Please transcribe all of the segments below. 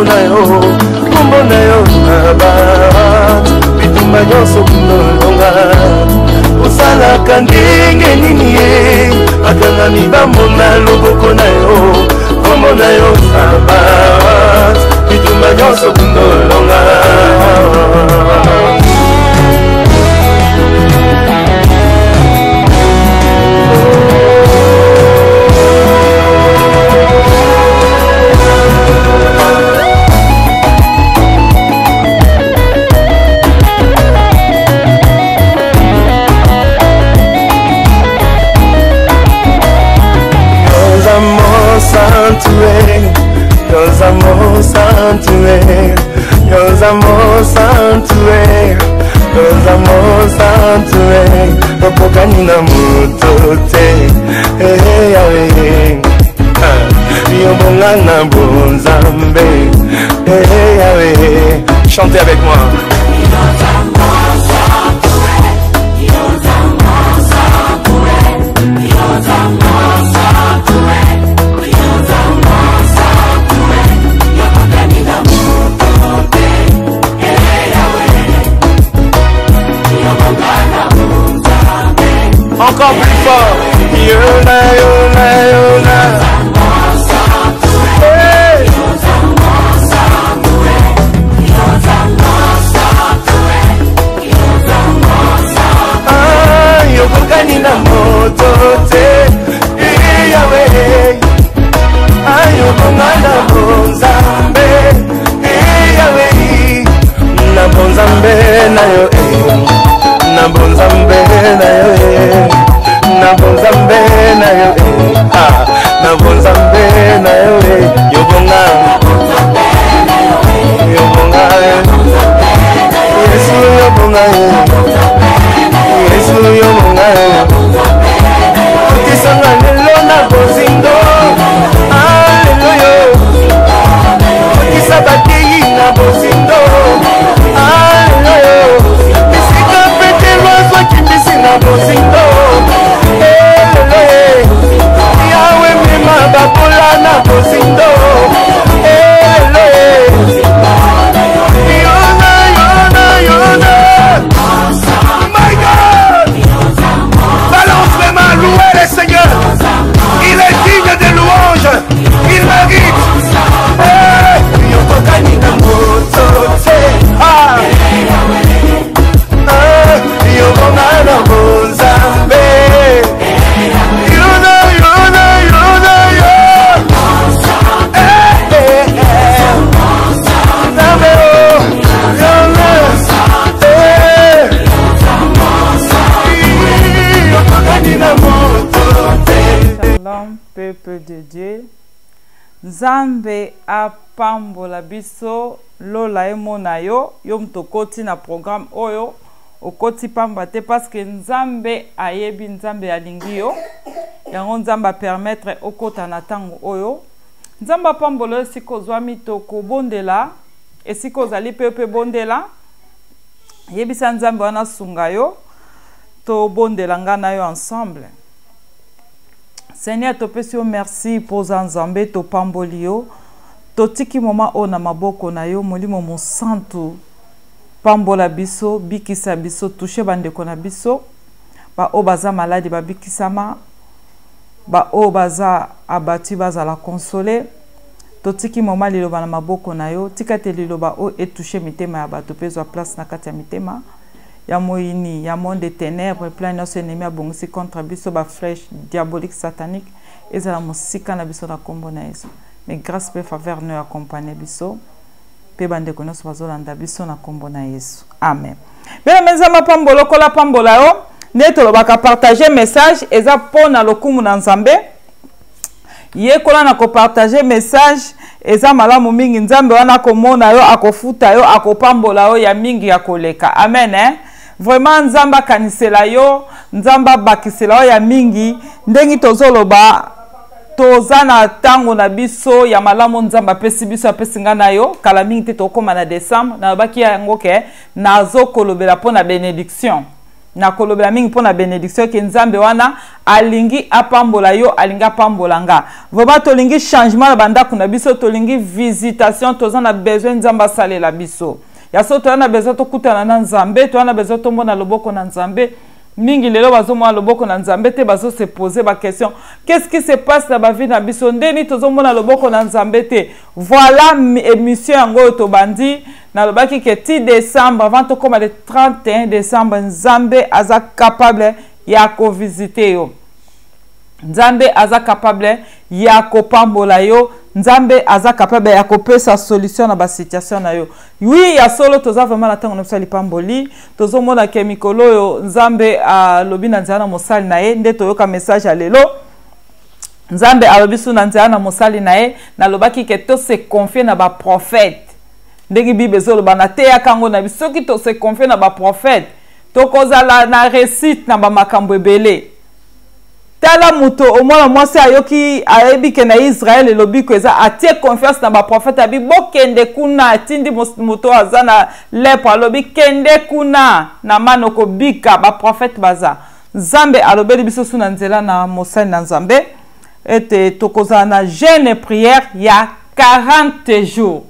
na yo, kombo na yo naba bitumba nyonso kunolonga. Osalaka ndenge nini ye bakangami bamona loboko na yo, kombo na yo naba bitumba nyonso kunolonga. Tokokani na moto te, Yawe, yo bonga na bonzambe, Yawe. Chantez avec moi. Encore plus fort. Yona, yona, yona. Hey. Ah, yokokani na moto te, Yawe. Ah, yobonga na bonzambe, Yawe. Na bonzambe na yo, eh. Na bonzambe na yo, eh. Na bonzambe na yo, eh. Ah, na bonzambe na yo, eh. Yobonga, yobonga, eh. Yesu yobonga, eh. Yesu yobonga, eh. Otisanga lelo na bozindo, Alleluia. Otisa bakei na bozindo, Alleluia. Bisika Petelo azwaki mbisi na bozindo, Alleluia. Yawe mema babola na bozindo, Alleluia. Yona, yona, yona. My God! Balance les mains, louez le Seigneur. Il est digne de louange. Il mérite. Hey! Yokokani na moto te. Ah! Ah! Yobonga na bonzambe. Yona, yona, yona, yo. Eh, eh, eh. Nzambe, oh. Yona. Eh. Yokokani na moto te. Shalom, peuple de Dieu. Nzambe apambola biso, lola emona yo, yo moto okoti na programme oyo, okoti pamba te parce que Nzambe ayebi, Nzambe alingi yo. Yango Nzambe a permettre okota na tango oyo. Nzambe apambola yo esika ozwami, tokobondela esika ozali pe pe bondela. Yebisa Nzambe wana asunga yo, tobondela nga na yo ensemble. Seigneur, topesi yo merci mpo oza Nzambe, topamboli yo. Totiki moma oyo na maboko na yo, Molimo Mosantu, pambola biso, bikisa biso, touche bandeko na biso, ba oyo baza maladi babikisama, ba oyo baza abatu bazala console. Totiki moma liloba na maboko na yo, tika te liloba oyo etouche mitema ya bato mpe ezwa place na kati ya mitema ya moyini ya monde de ténèbres, plan nyonso ennemi abongisi contre biso, ba flèche diabolique satanique ezala mosika na biso na kombo na Yesu. Mais grâce pe faveur no accompagner biso pe bandeko nyonso bazolanda biso na kombo na Yesu. Amen. Bena menzama pambola kola pambola yo nde tolobaka partager message eza pona lokumu na Nzambe. Yekola na kopartage message eza malamu mingi. Nzambe wana akomona yo, akofuta yo, akopambola yo ya mingi ya koleka. Amen, eh? Vraiment Nzambe akanisela yo, Nzambe abakisela yo ya mingi. Ndenge tozoloba toza na tango na biso ya malamu Nzambe apesi biso, apesi nga na yo. Kala mingi te tokóma na décembre, nalobaki yango ke nazokolobela mpo na bénédiction. Nakolobela mingi mpo na benediction ke Nzambe wana alingi apambola yo, alingi apambola nga. Vraiment tolingi changement na bandako na biso, tolingi visitation, toza na besoin Nzambe asalela biso. Ya solo toza na besoin tokutana na Nzambe, toza na besoin tomona loboko na Nzambe. Mingi lelo bazomona loboko na Nzambe te, bazo se poser ba question. Qu'est-ce qui se passe na ba vie na biso? Ndeni tozomona loboko na Nzambe te. Voilà émission yango oyo tobandi. Nalobaki ke ti décembre, avant tokoma le 31 décembre, Nzambe aza capable ya kovisite yo. Nzambe aza capable ya kopambola yo. Nzambe aza capable ya kopesa solution na ba situation na yo. Oui, ya solo toza vraiment na tango na biso ya lipamboli. Tozomona ke mikolo oyo Nzambe alobi na nzela na mosali na ye, nde toyoka message ya lelo. Nzambe alobi su na nzela na mosali na ye, nalobaki ke to se confier na ba prophète. Ndenge Bible ezoloba, nateyaka yango na biso, soki to se confier na ba prophète, tokozala na réussite na ba makambo ebele. Tala moto omona mwasi ayoki, ayebi ke na Israël elobiko eza, atie confiance na ba prophète, abi bokende kuna, atindi moto aza na lepre, alobi kende kuna na mano kobika, ba prophète baza. Nzambe alobeli biso su na nzela na mosali na Nzambe ete tokozala na jeûne prière ya 40 jours.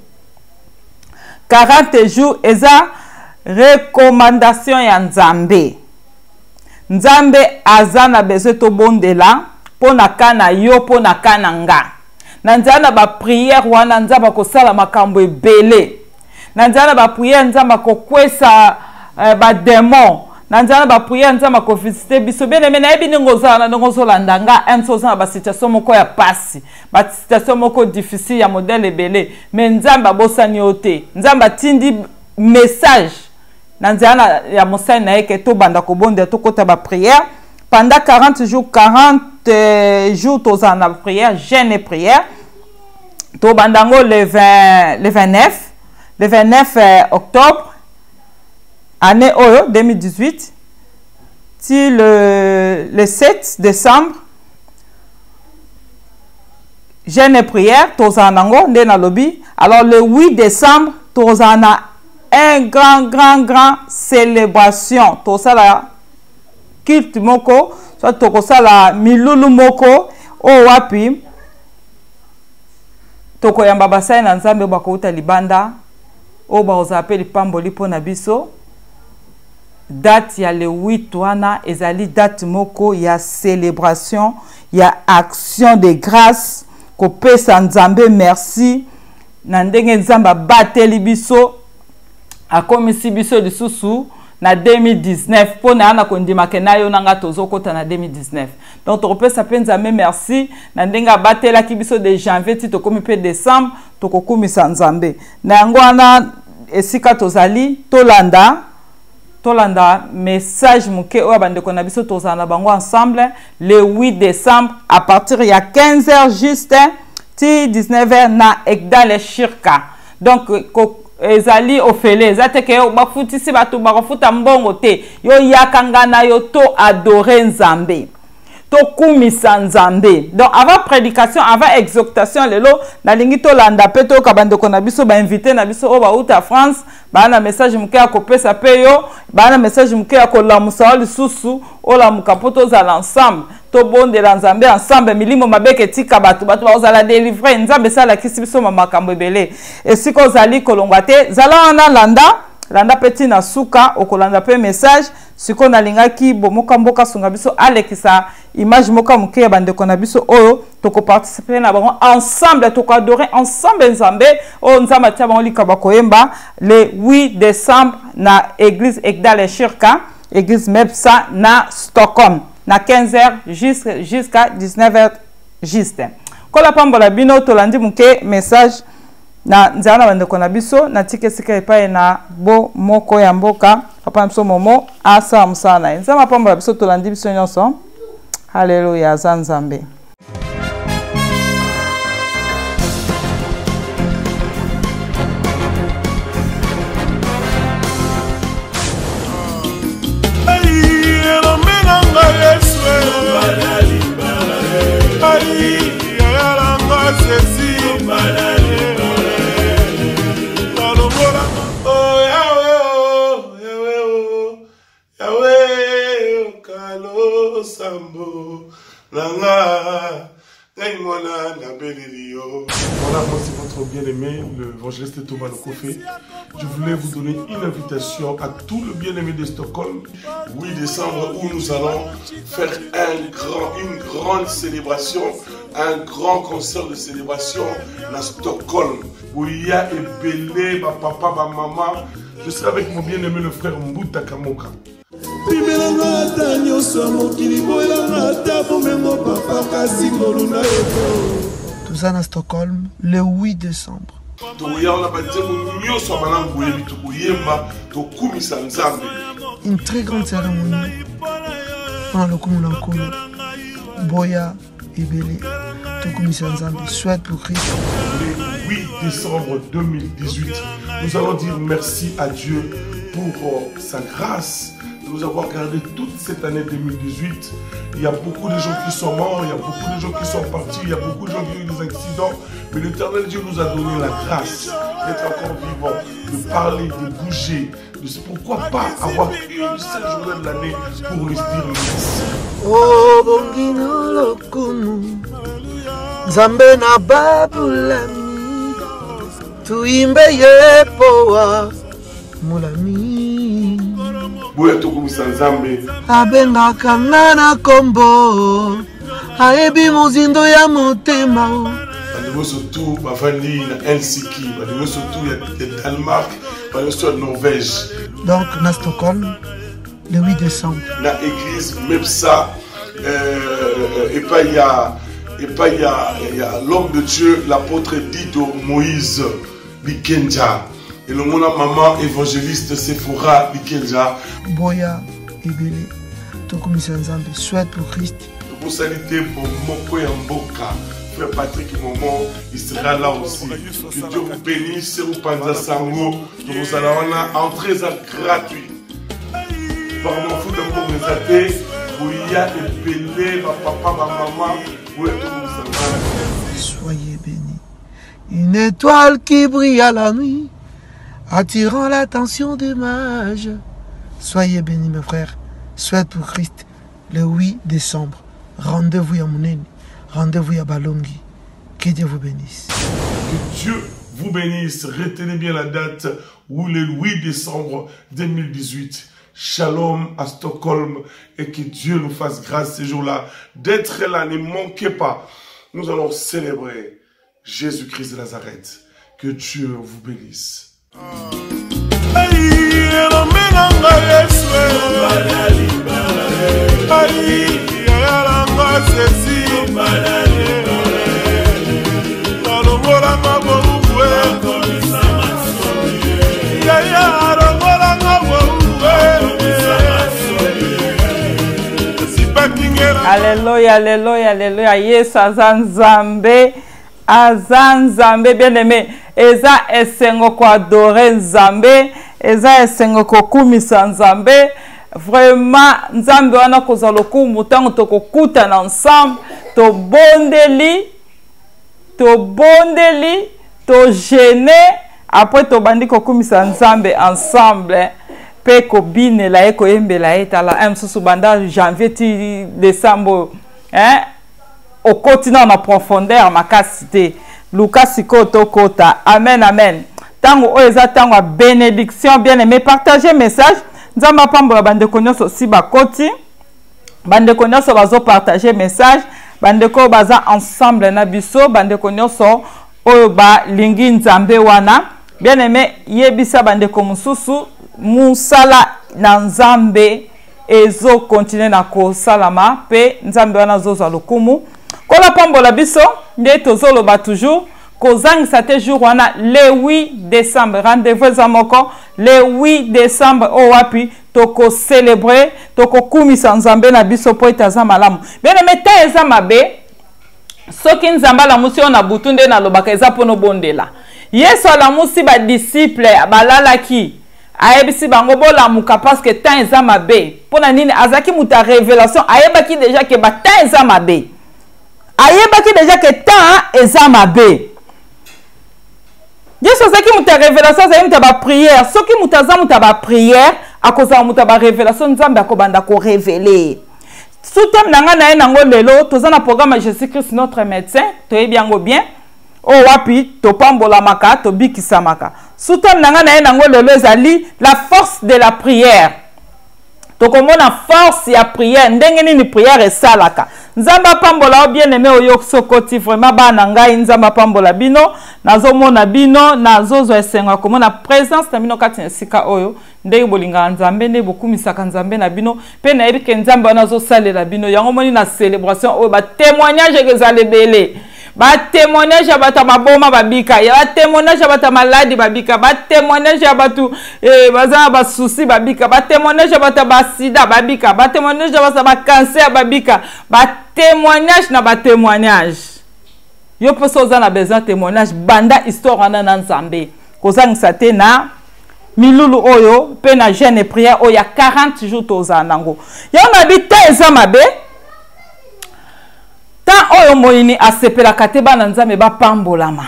40 jours eza recommandation ya Nzambe. Nzambe aza na besoin tobondela mpo na ka na yo, mpo na ka na nga. Na nzela na ba prière wana Nzambe akosala makambo ebele. Na nzela na ba prière Nzambe akokwesa ba démons. Na nzela na ba prière Nzambe akovisite biso. Bien aimé, nayebi ndenge oza wana, ndenge ozolanda nga, mso oza na ba situation moko ya pasi, ba situation moko difficile ya modèle ebele, mais Nzambe abosani yo te. Nzambe atindi message na nzela ya mosali na ye ke tobanda kobondela, tokota ba prière pendant 40 jours. 40 jours tozala na prière, jeûne et prière. Tobanda yango le 29, le 29 octobre année oyo 2018 ti le 7 décembre. Jeûne et prière tozala nango nde nalobi. Alors le 8 décembre tozala na un grand, grand, grand célébration. Tosala culte moko, soit tokosala milulu moko oyo wapi tokoyamba basali na Nzambe oyo bakouta libanda, oyo bakozala mpe lipamboli mpo na biso. Date ya le 8 wana ezali date moko ya célébration, ya action de grâce, kopesa Nzambe merci na ndenge Nzambe abateli biso, akomisi biso lisusu na 2019, mpo na ya na kondima ke na yo na nga tozokota na 2019. Donc tokopesa mpe Nzambe merci na ndenge abatelaki biso de janvier ti tokomi mpe décembre. Tokokumisa Nzambe na yango wana. Esika tozali, tolanda message moke oyo bandeko na biso tozala na bango ensemble le 8 décembre à partir ya 15 heures juste ti 19 heures na Ekdale Shirka. Donc ezali ofele, eza te ke bafutisi bato, bakofuta mbongo te. Yo yaka nga na yo to adore Nzambe, tokumisa Nzambe. Donc avant prédication, avant exhortation, lelo nalingi tolanda mpe toyoka bandeko na biso, bainvité na biso oyo bauta France, baa na message moke ya kopesa mpe yo, baa na message moke ya kolamusa yo lisusu, olamuka mpo tozala ensemble, tobondela Nzambe ensemble. Milimo mabe etika bato, bato bakozala délivre. Nzambe esalakisi biso makambo ebele. Esika ozali, kolongwa te, zala wana, landa, landa mpe ntina suka, okolanda mpe message. Sikoyo nalingaki bomoka mboka sunga biso alekisa image moko moke ya bandeko na biso oyo tokoparticipe na bango ensemble, tokoadore ensemble Nzambe oyo Nzambe atia bango likabo koyemba le 8 décembre na église Ekdale Shirka, église Mepsa na Stockholm, na 15h jusqu'à 19h juste. Kola pambola bino. Tolandi moke message na nzela na bandeko na biso. Natika esika epai na bo moko ya mboka, papa na biso Momo asala mosala na ye. Nzambe apambola biso. Tolandi biso nyonso. Haleluya, aza Nzambe. Nalongola, oh Yahweh, oh Yahweh, oh Yahweh. Losambo na nga ngai mwana nabeleli yo. Voilà, moi c'est votre bien-aimé, l'évangéliste Thomas Lokofé. Je voulais vous donner une invitation à tout le bien-aimé de Stockholm. 8 décembre où nous allons faire un grand, une grande célébration, un grand concert de célébration à Stockholm. Où il y a ebele, ma papa, ma maman. Je serai avec mon bien-aimé le frère Mbuta Kamoka. Pimelanga ata nyonso ya mokili, boyelanga ata bomengo papa, kasi ngolu na yo. Toza na Stockholm le 8 décembre. Tokoya wana, banzembo nyonso ya malamu boyebi, tokoyemba, tokumisa Nzambe. Une très grande cérémonie mpona lokumu na Nkolo. Boya ebele, tokumisa Nzambe. Soit pour Christ. Le 8 décembre 2018, nous allons dire merci à Dieu pour sa grâce de nous avoir gardé toute cette année 2018. Il y a beaucoup de gens qui sont morts, il y a beaucoup de gens qui sont partis, il y a beaucoup de gens qui ont eu des accidents. Mais l'Éternel Dieu nous a donné la grâce d'être encore vivant, de parler, de bouger. De pourquoi pas avoir une seule journée de l'année pour lui dire merci. Oh, bongino lokumu, Nzambe na babulami, tuimbe ye poa molami. Boya tokumisa Nzambe. Abengaka nga na kombo, ayebi mozindo ya motema. Bandeko surtout bavandi na Helsinki, bandeko surtout ya Danemark, bandeko surtout ya Norvège. Donc na Stockholm le 8 décembre. Na église Mepsa, epai ya l'homme de Dieu, l'apôtre Dido Moïse Bikenja, elongo na maman évangéliste Sephora Bikenja. Boya ebele, tokumisa Nzambe. Soit pour Christ. Tokosali te bomoko ya mboka, frère Patrick Momo, il sera là aussi. Que Dieu vous bénisse. Opanza sango, tokozala wana, entrée eza gratuit, vraiment futa mbongo eza te. Boya ebele, bapapa, bamama, boya tokomisa Nzambe. Soyez bénis. Une étoile qui brille à la nuit, attirant l'attention des mages. Soyez bénis, mes frères. Soit pour Christ, le 8 décembre. Rendez-vous à Mounene. Rendez-vous à Balongi. Que Dieu vous bénisse. Que Dieu vous bénisse. Retenez bien la date, ou le 8 décembre 2018. Shalom à Stockholm et que Dieu nous fasse grâce ces jours-là d'être là. Ne manquez pas. Nous allons célébrer Jésus-Christ de Nazareth. Que Dieu vous bénisse. Elombe na ngai Yesu, ai yayalanga sesi, alongolanga bolumbu, yaya alongolanga bolumbu. Alleluya, alleluya, alleluya! Yesu aza Nzambe, aza Nzambe. Bien aimé, eza esengo koadorer Nzambe, eza esengo kokumisa Nzambe. Vraiment, Nzambe wana kozwa lokumu. Ntango tokokutana ensemble, tobondeli, tobondeli, tojeûner, après tobandi kokumisa Nzambe ensemble mpe kobinela ye, koyembela ye. Tala, mosusu banda janvier ti décembre, hein? Okoti nao na profondeur makasi te. Luka sikoyo tokota. Amen, amen. Ntango oyo eza ntango ya bénédiction. Bien aimé, partage message. Nzambe apambola bandeko nyonso si bakoti, bandeko nyonso bazopartage message, bandeko oyo baza ensemble na biso, bandeko nyonso oyo balingi Nzambe wana. Bien aimé, yebisa bandeko mosusu, mosala na Nzambe ezokontinue na kosalama mpe Nzambe wana azozwa lokumu. Kola pambola biso. Nde tozoloba toujours, kozangisa te jour wana, le 8 décembre. Rendez-vous eza moko, le 8 décembre, oyo wapi tokocélébrer, tokokumisa Nzambe na biso mpo ete aza malamu. Bien aimé, te eza mabe soki Nzambe alamusi oyo na butu. Nde nalobaka, eza mpona obondela. Yesu alamusi badisciple balalaki, ayebisi bango: "Bolamuka, parce que temps eza mabe." Mpo na nini? Azalaki moto ya révélation, ayebaki déjà ke batemps eza mabe, ayebaki déjà ke temps eza mabe. Yesu azalaki moto ya révélation, azalaki moto ya baprière. Soki moto aza moto ya baprière, akozala moto ya barévélation. Nzambe akobanda korévéler. Sous-thème na ngai na ye nango lelo, toza na programme ya Jésus-Christ notre médecin, toyebi yango bien. Oyo wapi topambolamaka, tobikisamaka. Sous-thème na ngai na ye nango lelo ezali la force de la prière. Tokomona force ya prière, ndenge nini prière esalaka. Nzambe apambola yo bien aimé oyo sokoti vraiment bana ngai, Nzambe apambola bino. Nazomona bino, nazozwa esengo ya komona présence na bino kati na esika oyo. Ndenge bolingaka Nzambe, ndenge bokumisaka Nzambe na bino, pe nayebi ke Nzambe wana azosalela bino. Yango moni na célébration oyo ba témoignage ezala ebele. Ba témoignage ya bato ya maboma babika, ya ba témoignage ya bato ya maladi babika, ba témoignage ya bato, baza na ba souci babika, ba témoignage ya bato ya ba sida babika, ba témoignage ya bato ya ba cancer babika, ba témoignage na ba témoignage. Yo mposa oza na besoin témoignage, banda histoire wana na Nzambe. Kozangisa te na milulu oyo pe na jeûne et prière oyo ya 40 jours tozala nango. Yango na bi te eza mabe. Tant oyo moyini asepelaka te bana Nzambe bapambolama.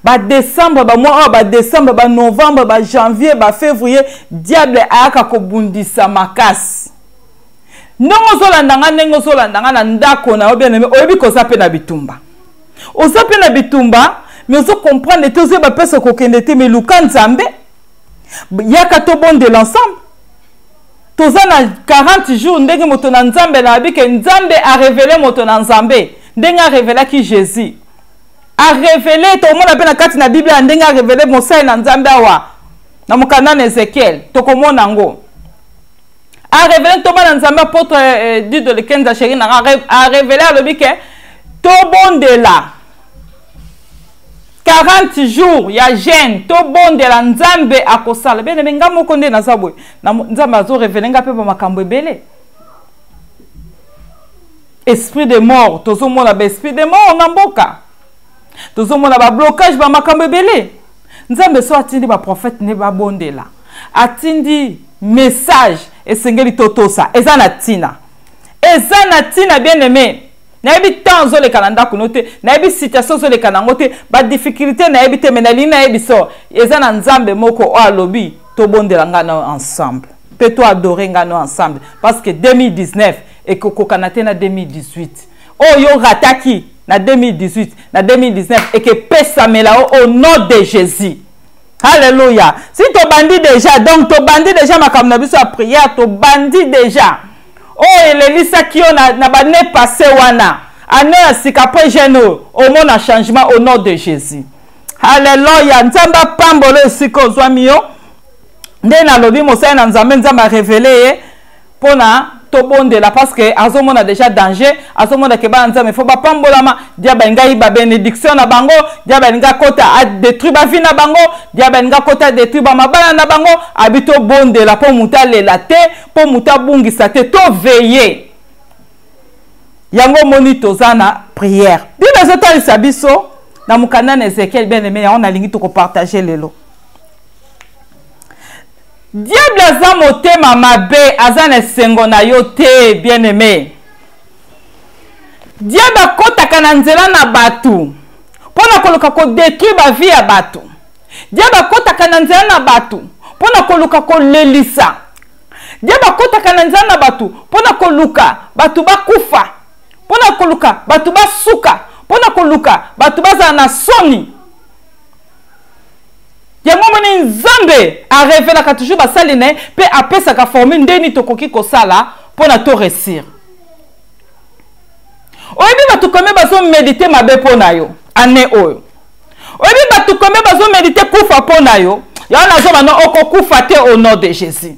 Ba décembre, ba mois oyo, ba décembre, ba novembre, ba janvier, ba février, diable ayaka kobundisa makasi. Ndenge ozolanda nga, ndenge ozolanda nga na ndako na yo bien aimé, oyebi koza pe na bitumba. Oza pe na bitumba, mais ozo comprendre te, ozo ba pesa kokende te, mais luka Nzambe. Yaka tobondela ensemble. Toza na 40 jours ndenge moto na Nzambe na abi ke Nzambe a révélé moto na Nzambe ndenge a révélaki Jésus. A révélé tokomona pe na kati na Bible ya ndenge a révélé mosali na Nzambe awa na mokanda na Ezekiel, tokomona yango. A révélé toba na Nzambe apôtre Dido Lekenza chéri na a révélé alobi ke tobondela 40 jours ya jeûne, tobondela Nzambe akosala. Bien aimé, nga moko nde naza boye. Na mo-, Nzambe azo révéler nga pe ba makambo ebele. Esprit de mort, tozomona ba esprit de mort na mboka. Tozomona ba blocage ba makambo ebele. Nzambe so atindi ba prophète ne ba bondela. Atindi message esengeli totosa. Eza na tina. Eza na tina bien aimé. Nayebi temps ozoleka na ndako no te, nayebi situation ozoleka nango te, ba difficulté nayebi te, mais nalingi nayebi so eza na Nzambe moko oyo alobi tobondela nga na ensemble pe to adorer nga na ensemble parce que 2019 ekokokana te na 2018. Oyo rataki na 2018 na 2019 ekepesamela yo au nom de Jésus. Alléluia. Si tobandi déjà, donc tobandi déjà makambo na biso ya prière, tobandi déjà. Oyo elelisaki yo na ba année passée wana, année ya sika après jeune oyo, omona changement au nom de Jésus. Alléluia. Nzambe apambola esika ozwami yo. Nde nalobi mosali na Nzambe, Nzambe a révélé ye mpona tobondela parce que azomona déjà danger, azomona ke bana Nzambe faut bapambolama, diable alingi ayiba bénédiction na bango, diable alingi akota a détruire ba vie na bango, diable alingi akota a détruire ba mabala na bango, abi tobondela mpo moto alela te, mpo moto abungisa te, to veiller. Yango omoni toza na prière. Bible ezotalisa biso na mokanda na Ezekiel, bien aimé, yango nalingi tokopartage lelo. Diable aza motema mabe, aza na esengo na yo te, bien aimé. Diable akotaka na nzela na bato mpona koluka kodétruire ba vie ya bato. Diable akotaka na nzela na bato mpona koluka kolelisa. Diable akotaka na nzela na bato mpona koluka bato bakufa, mpona koluka bato basuka, mpona koluka bato bazala na soni. Yango moni Nzambe a révélaka toujours basali na ye pe apesaka formule ndeni tokoki kosala mpona to réussir. Oyebi bato combien bazo méditer mabe mpo na yo année oyo? Oyebi bato combien bazo méditer kufa mpo na yo? Yango nazoba no okokufa te au nom de Jésus.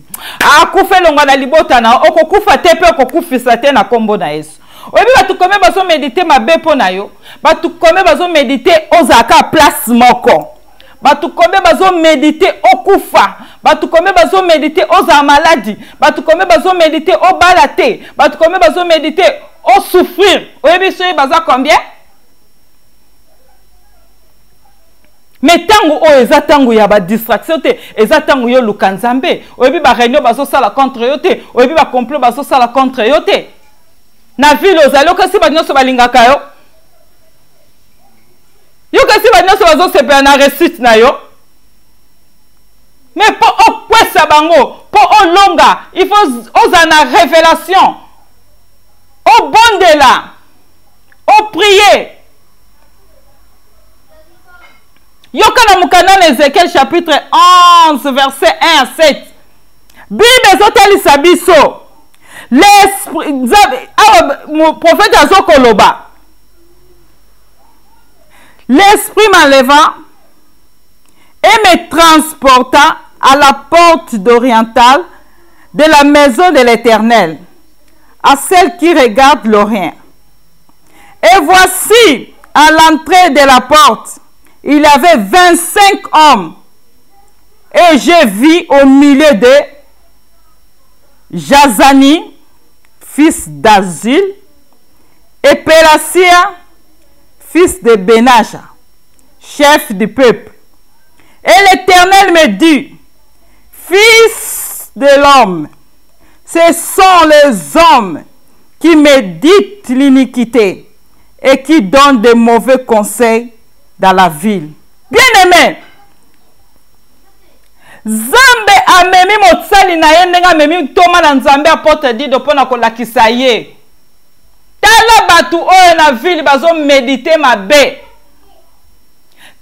Akufa elonga na libota na yo, okokufa te pe okokufisa te na kombo na Yesu. Oyebi bato combien bazo méditer mabe mpo na yo? Bato combien bazo méditer ozalaka place moko? Bato combien bazo méditer okufa? Bato combien bazo méditer ozala maladi? Bato combien bazo méditer obala te? Bato combien bazo méditer osouffrir? Oyebi soki baza combien? Mais tango oyo eza tango ya ba distraction te, eza tango yo luka Nzambe. Oyebi ba réunion bazo sala contre yo te, oyebi ba complot bazo sala contre yo te. Na ville ozali okasi ba nyonso balingaka yo. Yo kasi ba nyonso bazo sepela na réussite na yo. Mais po okwesa bango, po olonga, il faut ozala na révélation. Obondela, oprier. Yoka na mokanda na Ezekiel chapitre 11 verset 1 à 7. Bible ezotalisa biso l'esprit Nzambe awa prophète azokoloba l'esprit m'enleva et me transporta à la porte d'orientale de la maison de l'Éternel, à celle qui regarde l'Orient. Et voici, à l'entrée de la porte, il y avait 25 hommes. Et je vis au milieu de Jazani, fils d'Azil, et Pélassia, fils de Benaja, chef du peuple. Et l'Éternel me dit, Fils de l'homme, ce sont les hommes qui méditent l'iniquité et qui donnent de mauvais conseils dans la ville. Bien-aimé, Nzambe amemi mosali na ye ndenge amemi ntoma na Nzambe apotre Dido mpo na kolakisa ye tala bato oyo na ville bazomedite mabe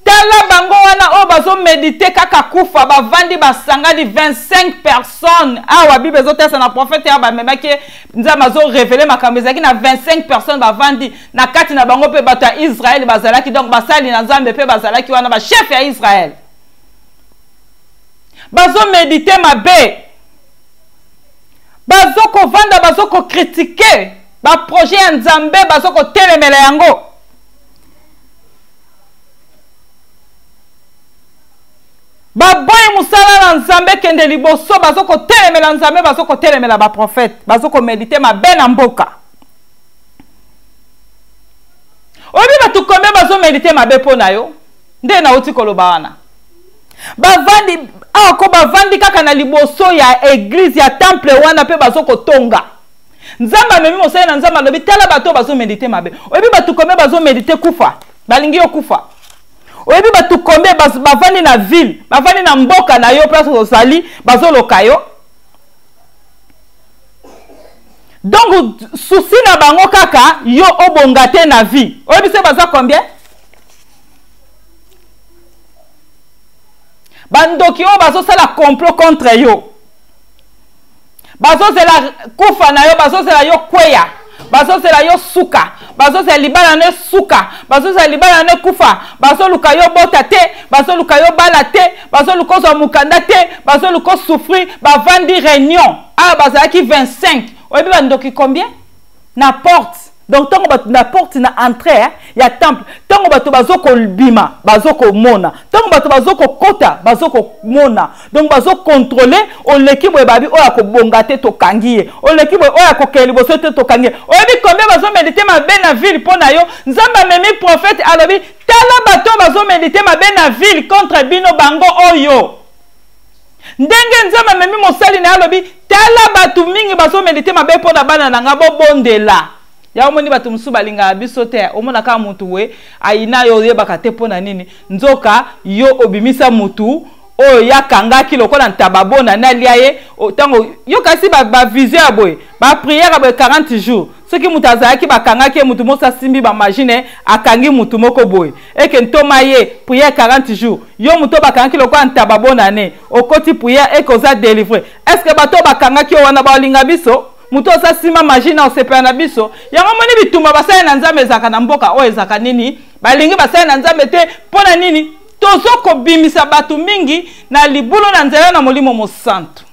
Tala bango wana oyo bazo medite kaka kufa bavandi basangani 25 personnes awa bible ezotesa na prophète awa bamemaki ye nzambe azo revele makambo ezalaki na 25 personnes bavandi na kati na bango mpe bato ya israele bazalaki donc basali na nzambe mpe bazalaki wana bachef ya israele bazo medite mabe bazo kovanda bazo kokritike baprojet ya nzambe bazo kotelemela yango Baboyi mosala na Nzambe kende liboso, bazo kotelemela Nzambe, bazo kotelemela ba prophète, bazo komedite mabe na mboka. Oyebi bato combien bazo medite mabe mpo na yo? Nde nauti koloba wana. Bavandi awa ko bavandi kaka na liboso ya eglise ya temple wana mpe bazo kotonga. Nzambe amemi mosali na Nzambe alobi tala bato oyo bazo medite mabe. Oyebi bato combien bazo medite kufa? Balingi yo kufa. Oyebi bato combien bavandi na ville, bavandi na mboka na yo place ozali, bazoloka yo. Donc souci na bango kaka yo obonga te na vie. Oyebi se baza combien? Bandoki oyo bazosala complot contre yo. Bazozela kufa na yo, bazozela yo kweya, bazozela yo suka, bazozela libala na suka, bazozela libala na kufa, bazoluka yo bota te, bazoluka yo bala te, bazoluka ozwa mokanda te, bazoluka osouffrir. Bavandi réunion awa bazalaki 25, oyebi bandoki combien na porte? Donc ntango bato na porte na entrée eh, ya temple, ntango bato bazokobima bazokomona, ntango bato bazokokota bazokomona, donc bazokontrole. Oleki boye babi oyo akobonga te tokangi ye, oleki boye oyo akokende liboso te tokangi ye. Oyebi combien bazomedite mabe na ville mpo na yo? Nzambe amemi prophète alobi tala bato oyo bazomedite mabe na ville contre bino, bango oyo. Ndenge Nzambe amemi mosali na ye alobi tala bato mingi bazomedite mabe mpo na bana na nga, bobondela. Ya omoni bato mosusu balingaka biso te, omona kaka motu we ayina yo, oyebaka te mpo na nini. Nzoka yo obimisa motu oyo yakangaki lokola ntaba bona nalia ye ntango yo kasi bavision ba ya boye bapriere ya boye 40 jours soki moto azalaki bakangaki ye motu mosi asimbi bamagine akangi motu moko boye eke ntoma ye priere 40 jours yo moto oyo bakangaki lokola ntaba bonane okoti priere eke oza delivre. Estce bato oyo bakangaki yo wana baolinga biso? Moto oza nsima magie na osepela na biso. Yango moni bitumba basali na Nzambe ezalaka na mboka oyo ezalaka nini? Balingi basali na Nzambe te mpo na nini? Tozo kobimisa bato mingi na libulu na nzela na Molimo Mosantu.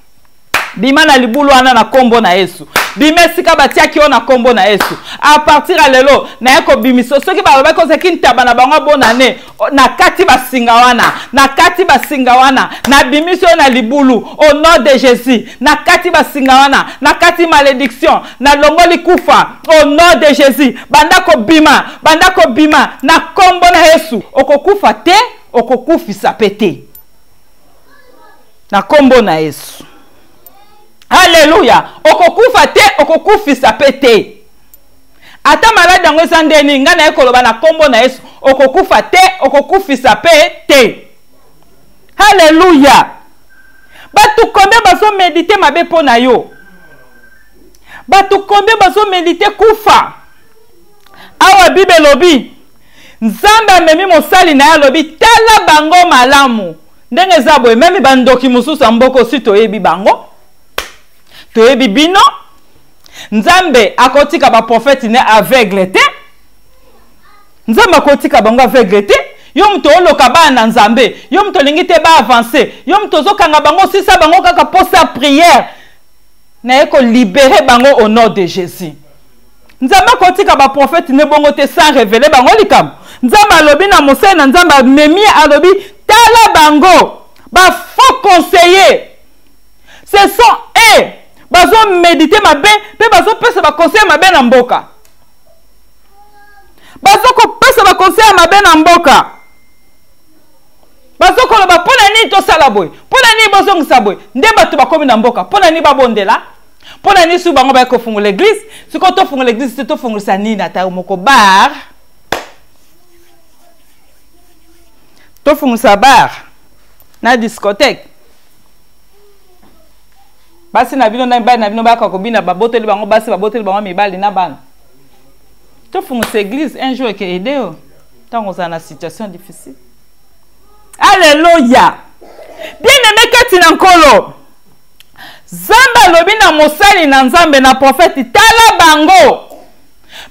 Bima na libulu wana na kombo na Yesu. Bima esika batiaki yo na kombo na Yesu. A partir ya lelo naye kobimisa. Soki balobaki ozalaki ntaba na bango bonane, na kati basinga wana, na kati basinga wana, nabimisi yo na libulu au nom de Jésus. Na kati basinga wana, na kati malédiction, nalongoli kufa au nom de Jésus. Banda kobima, banda kobima na kombo na Yesu. Okokufa te, okokufisa pe te na kombo na Yesu. Alléluia. Okokufa te, okokufisa pe te. Ata maladi yango eza nde nini, ngai naye koloba na kombo na Yesu, okokufa te, okokufisa pe te. Alléluia. Bato combien bazomedite mabe mpo na yo? Bato combien bazomedite kufa? Awa Bible elobi, Nzambe amemi mosali na ye, alobi tala bango malamu. Ndenge eza boye, meme bandoki mosusu ya mboka osi toyebi bango, toyebi bino. Nzambe akotika ba prophète ne aveugle te. Nzambe akotika bango aveugle te. Yo moto oloka bana na Nzambe, yo moto olingi te ba avancer, yo moto ozokanga bango, osisa bango kaka posa prière. Naye ko libérer bango au nom de Jésus. Nzambe akotika ba prophète ne bongo te sans révéler bango likambo. Nzambe alobi na mosali na Nzambe amemi, alobi tala bango ba faux conseillers. Ce sont eux bazo méditer mabe pe bazo pesa ba conseil mabe na mboka. Bazo kopesa ba conseil mabe na mboka. Bazo koloba mpo na nini tosala boye, mpo na nini bozongisa boye, nde bato bakomi na mboka, mpo na nini babondela, mpo na nini soki bango baye kofungola eglise. Sikoyo tofungola eglise te, tofungolisa nini? Ata moko bar, tofungolisa bar na discothèque. Basi na bino na mibali na bino bayaka kobina, babotoli bango basi, babotoli bango mibali na bana. Tofungolisa eglise un jour eke aide yo ntango ozala na situation difficile. Alleluia. Bien-aimé kati na Nkolo, Nzambe alobi na mosali na Nzambe na prophète, tala bango.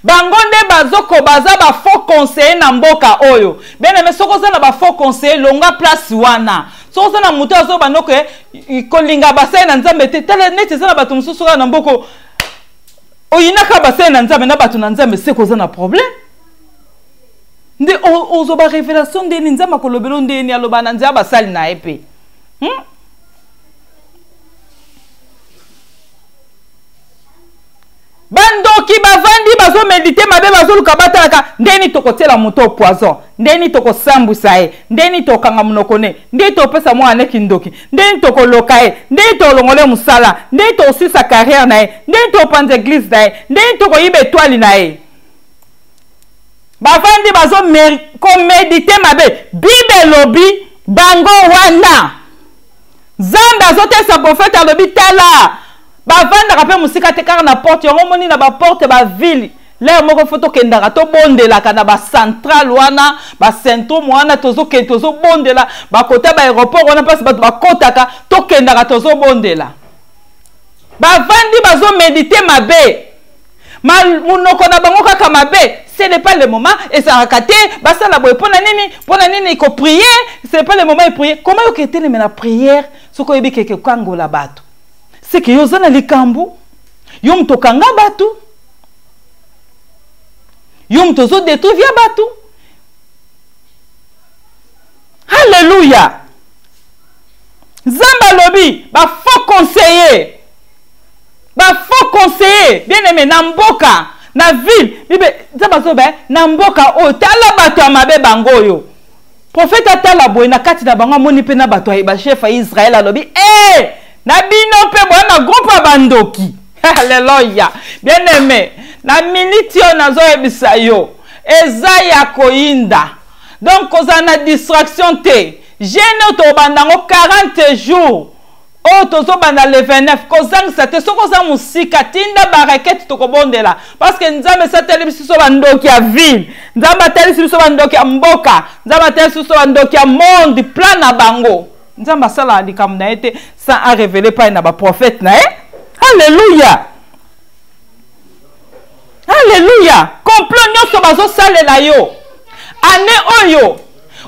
Bango nde bazoko baza ba faux conseiller na mboka oyo. Bien-aimé, soki oza na ba faux conseiller, longa place wana. Soki oza na moto azoba noko kolinga basali na Nzambe te, tala neti eza na bato mosusu kaka na mboka oyinaka basali na Nzambe na bato na Nzambe, seko oza na problème. Nde ozwa ba révélation ndeni Nzambe akolobela ndeni aloba na nzela basali na ye pe. Bandoki bavandi bazomedite mabe, bazoluka batalaka ndeni tokotiela moto poison, ndeni tokosambwisa ye, ndeni tokanga monoko ne, ndeni tokopesa mwana ne kindoki, ndeni tokoloka ye, ndeni tokolongola ye mosala, ndeni tokosisa carrière na ye, ndeni tokopanza eglise na ye, ndeni tokoyiba etoile na ye. Bavandi bazo komedite mabe. Bible elobi bango wana Nzambe azotesa prophète, alobi tala bavandaka mpe mosika te, kaka na porte yango. Omoni na baporte ba ville lere moko fo tokendaka tobondelaka na bacentrale wana, bacentrum wana, tozokende tozobondela bakota ba aéroport wana, mpasi bato bakotaka, tokendaka tozobondela. Bavandi bazomedite mabe, monoko na bango kaka mabe. Ce n'est pas le moment, ezalaka te basala boye. Mpo na nini? Mpo na nini koprier? Ce n'est pas le moment eprier. Comment yoka eteleme na prière soki oyebi keke kokangola bato? Seke yo oza na likambo, yo moto okanga bato, yo moto ozodétruire ya bato. Halleluya. Nzambe alobi ba faux conseiller, ba faux conseiller, bien aimé na mboka, na ville. Bible Nzambe azoba na mboka oyo, tala bato ya mabe bango oyo. Prophète atala boye na kati na bango, amoni mpe na bato ya ba chef ya Israël, alobi eh, na bino mpe boya na groupe ya bandoki. Alléluia. Bien aimé, na minute oyo nazoyebisa yo eza ya koyinda. Donc kozala na distraction te. Jeune oyo tobanda yango 40 jours oyo tozobanda le 29, kozangisa te. Soki oza mosika, tinda ba requête, tokobondela. Parce que Nzambe esi atelemisi biso bandoki ya ville, Nzambe atelemisi biso bandoki ya mboka, Nzambe atelemisi biso bandoki ya monde, plan na bango. Nzambe asalaka likambo na ye te sans a révéler pai na ba prophète na ye. Alléluia. Alléluia. Complot nyonso bazosalela yo année oyo,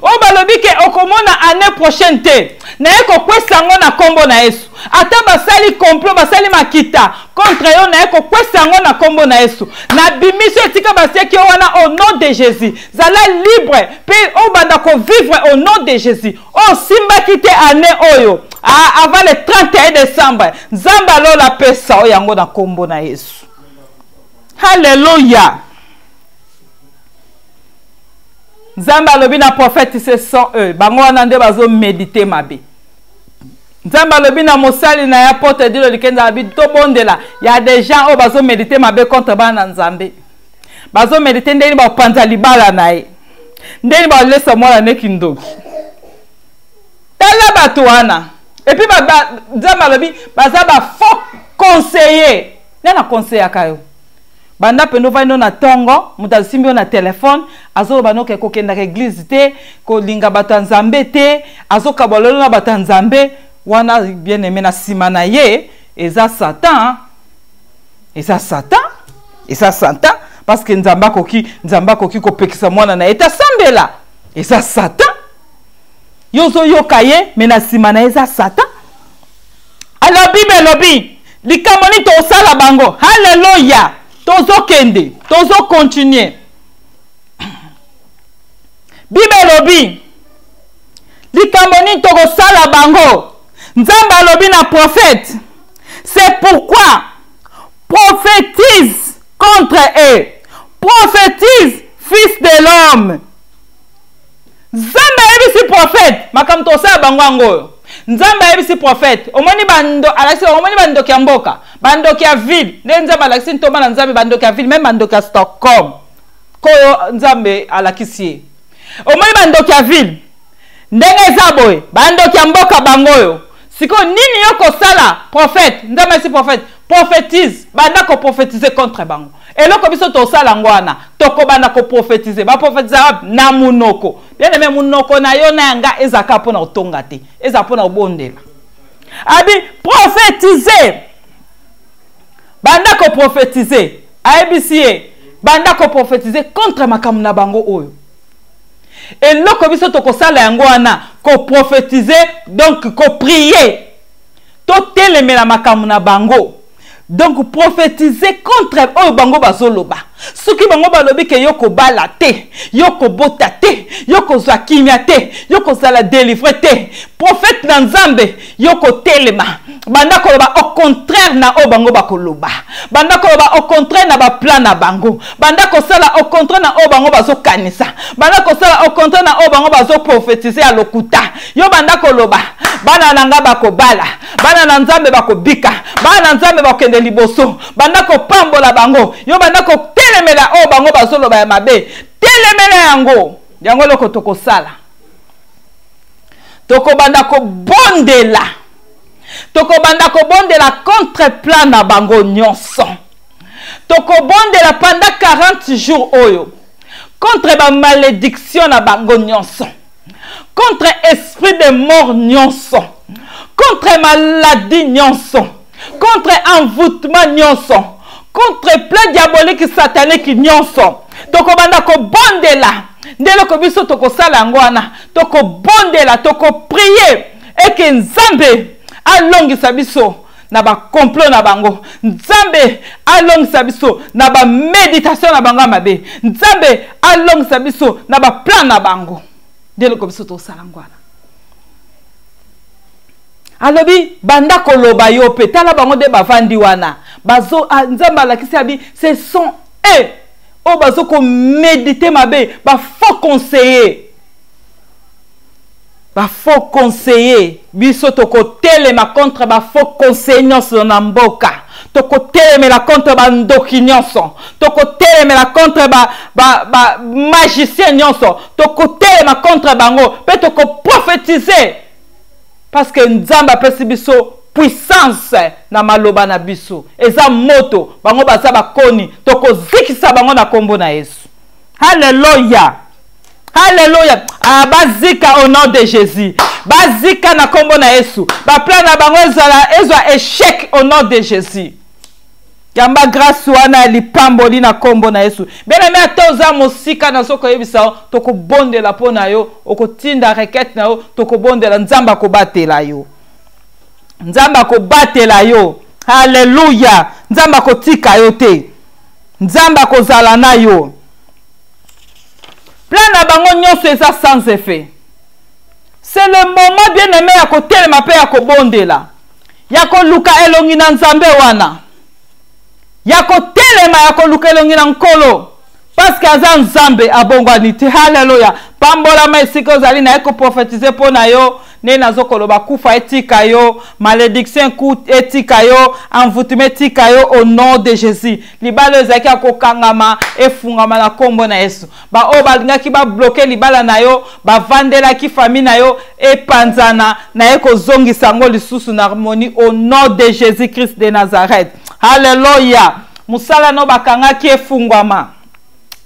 oyo balobi ke okomona année prochaine te, naye kokwesa yango na kombo na Yesu. Ata basali complot, basali makita contre yo, naye kokwesa yango na kombo na Yesu. Nabimisi yo esika basiaki yo wana au nom de Jésus. Zala libre mpe obanda kovivre au nom de Jésus. Oyo osimbaki te année oyo, avant le 31 décembre, Nzambe alola apesa oyo yango na kombo na Yesu. Alléluia. Nzambe alobi na prophète, ce sont eux. Bango wana nde bazo méditer mabe. Nzambe alobi na mosali na ya apôtre Dilo Likenza, alobi tobondela. Il y a des gens oyo bazo méditer mabe contre bana na Nzambe. Bazo méditer ndenge bapanza libala na ye, ndenge balesa mwana ne kindoki. Tala bato wana. Et puis Nzambe alobi baza ba faux conseillers. Nde na conseillaka yo. Banda pende ovandi no na tongo, moto asimbi yo na telefone, azoloba no ke kokendaka eglise te, kolinga bato ya Nzambe te, azokaba lolo na bato ya Nzambe, wana bien aime na sima na ye eza Satan. Eza Satan. Eza Satan parce que Nzambe akoki, Nzambe akoki kopekisa mwana na ye te asambela. Eza Satan. Yo ozoyoka ye mais na sima na ye eza Satan. Alors Bible elobi likambo nini tosala bango? Haleluya! Tozokende, tozokontinue. Bible elobi likambo nini tokosala bango? Nzambe alobi na prophète, c'est pourquoi prophétise contre eux, prophétise fils de l'homme. Nzambe ayebisi prophète makambo tosala bango yango oyo. Nzambe ayebisi prophète, omoni bando, alakisi bango, omoni bandoki ya mboka, bandoki ya ville, nde Nzambe alakisi ntoma na Nzambe bandoki ya ville, meme bandoki ya Stockholm. Koyo Nzambe alakisi ye. Omoni bandoki ya ville, ndenge eza boye, bandoki ya mboka bango oyo. Sikoyo nini yo kosala prophète? Nzambe ayebisi prophète, prophétise, banda ko prophétiser contre bango. Eloko biso tosala yango wana, tokobanda ko prophétiser. Ba prophétiser wapi? Na munoko. Bien aimé, munoko na yo na yanga ezaka pona otonga te, eza pona obondela. Abi prophétiser. Banda ko prophétiser. Ayebisi ye, banda ko prophétiser contre makambo na bango oyo. Eloko biso tokosala yango wana, ko prophétiser, donc ko prier. Totelemela makambo na bango. Donc prophétiser contre oyo bango bazoloba. Soki bango balobi ke yo kobala te, yo kobota te, yo kozwa kimia te, yo kozala délivré te, prophète na Nzambe yo kotelema, banda koloba au contraire na oyo bango bakoloba, banda koloba au contraire na ba plan na bango, banda kosala au contraire na oyo bango bazokanisa, banda kosala au contraire na oyo bango bazoprophétiser ya lokuta. Yo banda koloba bana na nga bakobala, bana na Nzambe bakobika, bana na Nzambe bakende liboso, banda kopambola bango. Yo banda kotelemela oyo bango bazoloba ya mabe, telemela yango. Yango eloko tokosala, tokobanda kobondela, tokobanda kobondela contre plan na bango nyonso. Tokobondela pendant 40 jours oyo contre ba malédiction na bango nyonso, contre esprit de mort nyonso, contre maladie nyonso, contre envoûtement nyonso, contre plein diabolique satanique nyonso. Tokobanda kobondela nde eloko biso tokosala yango wana, tokobondela, tokoprier eke Nzambe alongisa biso na ba complot na bango, Nzambe alongisa biso na ba méditation na bango ya mabe, Nzambe alongisa biso na ba plan na bango. Nde eloko biso tosala yango wana. Alobi banda koloba yo pe tala bango nde bavandi wana, bazo, ah, Nzambe alakisi abi ce sont eux oyo bazo ko méditer mabe, ba faux conseillers. Ba faux conseillers, biso tokotelema contre ba faux conseillers nyonso na mboka, tokotelemela contre ba ndoki nyonso, tokotelemela contre ba magicien nyonso, tokotelema contre bango pe tokoprophétiser parce que Nzambe apesi biso puissance na maloba na biso. Eza moto, bango baza bakoni, tokozikisa bango na kombo na Yesu. Alléluia. Alléluia. Ah, bazika au nom de Jésus. Bazika na kombo na Yesu. Ba plan na bango ezala ezwa échec au nom de Jésus. Yamba grâce wana ya lipamboli na kombo na Yesu. Bien aimé, ata oza mosika na soko yebisa yo, tokobondela mpo na yo, okotinda requête na yo, tokobondela, Nzambe akobatela yo. Nzambe akobatela yo. Alléluia. Nzambe akotika yo te. Nzambe akozala na yo. Plan na bango nyonso eza sans effet. C'est le moment bien aimé ya kotelema pe ya kobondela, ya koluka elongi na Nzambe wana, ya kotelema ya koluka elongi na Nkolo, parce que aza Nzambe abongwani te. Haleluya. Pambolama esika ozali, naye koprophétiser mpo na yo nde nazokoloba, kufa etika yo, malédiction etika yo, envoûtement etika yo au nom de Jésus. Libala ezalaki ya kokangama, efungama na kombo na Yesu. Ba oyo balingaki ba bloquer libala na yo, bavandelaki famille na yo epanzana, na ye kozongisa yango lisusu na harmonie au nom de Jésus-Christ de Nazareth. Alleluia. Mosala no bakangaki efungwama.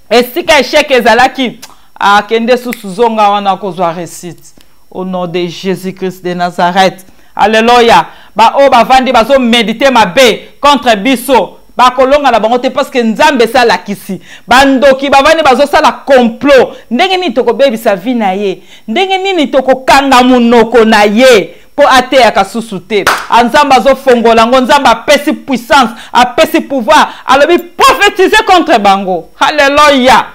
Esika echec ezalaki, akende susu zonga wana kozwa réussite. Au nom de Jésus-Christ de Nazareth. Alleluia. Ba oyo bavandi bazo mediter mabe contre biso bakolonga na bango te parce que Nzambe esi alakisi. Bandoki bavandi bazosala complot. Ndenge nini tokobebisa vie na ye? Ndenge nini tokokanga monoko na ye mpo ateyaka susu te? A Nzambe azofongola yango, Nzambe apesi puissance, apesi pouvoir, alobi prophétiser contre bango. Alleluia.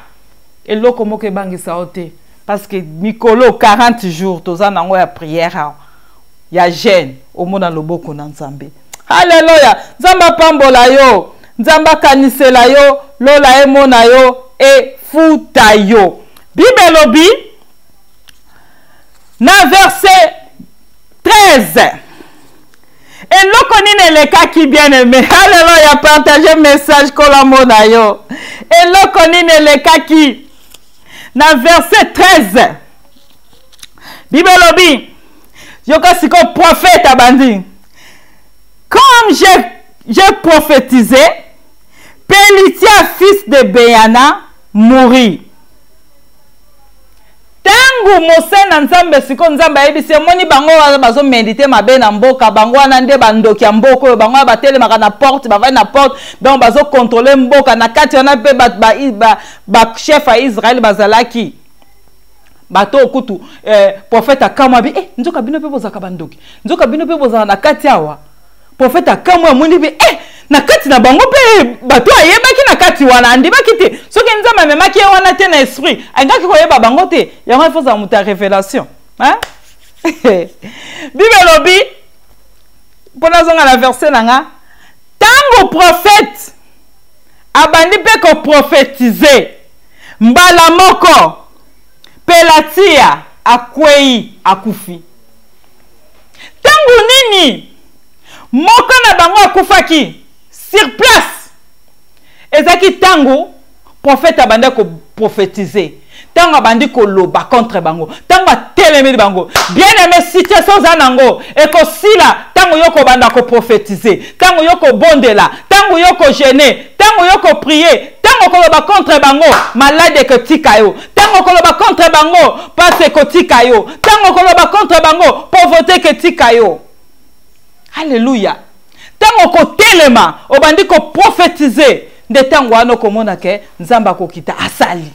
Eloko moko ebangisa yo te parce que mikolo 40 jours toza nango ya prière awa ya jeûne, omona loboko na Nzambe. Alleluia. Nzambe apambola yo, Nzambe akanisela yo, lola emona yo efuta yo. Bible elobi na verset 13 eloko nini elekaki, bien aimé. Alleluia. Partage message, kolamona yo. Eloko nini elekaki na verset 13? Bible elobi, yoka sikoyo, prophète abandi: comme j'ai prophétisé, Pelitia fils de Beyana mourut. Ntango mosali na Nzambe sikoyo, Nzambe ayebisi, omoni bango wana bazomedite mabe na mboka, bango wana nde bandoki ya mboka oyo, bango wana batelemaka na porte, bavandi na porte, donc bazokontrole mboka. Na kati wana mpe bachef ya Israele bazalaki, bato oyo kutu prophète akamwa bi nzoka bino mpe bozalaka bandoki, nzoka bino mpe bozala na kati awa. Prophète akamwa, amoni mpe na kati na bango mpe bato ayebaki na kati wana, andimaki te. Soki Nzambe amemaki ye wana te na esprit, alingaki koyeba bango te. Yango ifo ozala moto ya révélation, hein? Bible elobi, mpo nazonga na verset na nga, ntango prophète abandi mpe koprophétise, mbala moko Pelatia akwei, akufi. Ntango nini moko na bango akufaki sur place? Ezalaki ntango prophète abandi koprophétise, ntango abandi koloba contre bango, ntango atelemeli bango. Bien aimé, situation oza nango ekosila ntango yo kobanda koprophétise, ntango yo kobondela, ntango yo kojeûner, ntango yo koprie, ntango koloba contre bango, malade ekotika yo, ntango koloba contre bango, pasi ekotika yo, ntango koloba contre bango, pauvreté ekotika yo. Alleluya. Ntango kotelema, obandi koprophétise, nde ntango wana okomona ke Nzambe akokita asali.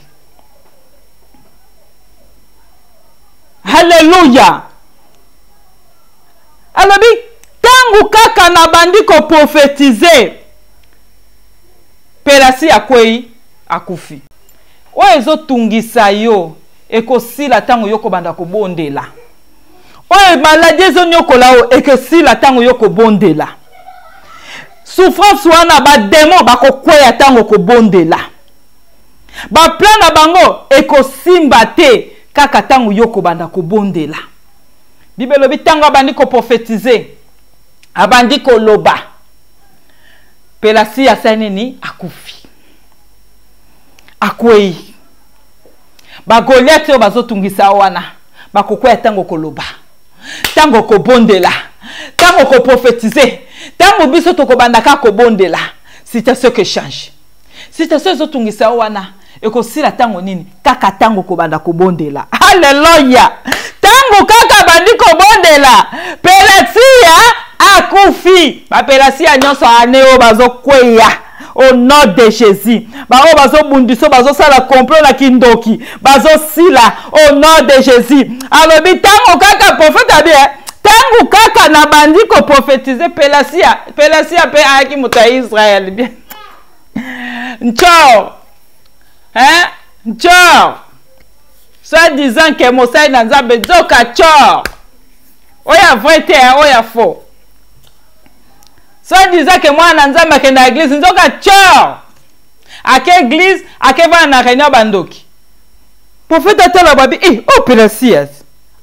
Alleluya. Alobi ntango kaka nabandi koprophétise, Pelasi akwei, akufi. Oyo ezotungisa yo ekosila ntango yo kobanda kobondela. Oyo maladi ezonyokola yo ekosila ntango yo kobondela. Souffrance wana, bademo bakokweya ntango kobondela. Baplan na bango ekosimba te kaka ntango yo kobanda kobondela. Bible elobi ntango abandi koprophétise, abandi koloba, Pelasi asali nini? Akufi, akwei. Bagoliate oyo bazotungisa wana bakokweya ntango koloba, ntango kobondela, ntango koprophétise. Ntango biso tokobanda kaka kobondela, situation ke change. Situation ezotungisa yo wana ekosila ntango nini? Kaka ntango kobanda kobondela. Alleluya. Ntango kaka bandi kobondela, Pelatia akufi. Bapelasia nyonso ane oyo bazokweya au nom de Jésus. Baoyo bazobundisa, bazosala complot na kindoki, bazosila au nom de Jésus. Alobi ntango kaka prophète abi, ntango kaka nabandi koprophétise, Pelasia, Pelasia mpe ayaki moto ya Israel, bien ntshor, hein, ntshor, soit disant ke mosali na Nzambe, nzoka tshor, oyo ya vrai te, oyo ya faux. Soit disant ke mwana na Nzambe akenda na église, nzoka tshor, ake église, ake vana na réunion bandoki. Prophète atala babi, oh Pelasias,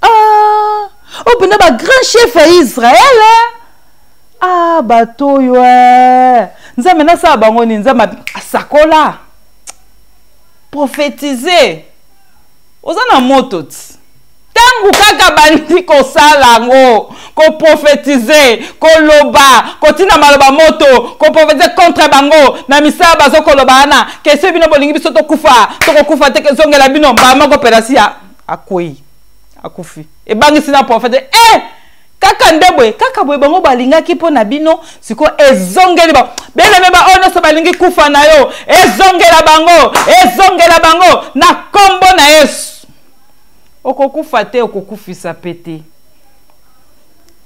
ah, oyo mpenza ba grand chef ya Israel, ah, bato oyo, Nzambe nasala bango nini? Nzambe asakola, prophétise, oza na moto ti. Ntango kaka bandi kosala yango, koprofetize, koloba, kotinda maloba moto, koprofetize contre bango na misala bazokoloba wana, kese bino bolingi biso tokufa, tokokufa te, kezongela bino mbala moko Pelasia akwei, akufi. Ebangisi na profete eh! Kaka nde boye, kaka boye bango balingaki mpo na bino, sikoyo ezongeli bango. Bien-aime, ba oyo nyonso balingi kufa na yo, ezongela bango, ezongela bango na kombo na Yesu. Okokufa te, okokufisa pe te.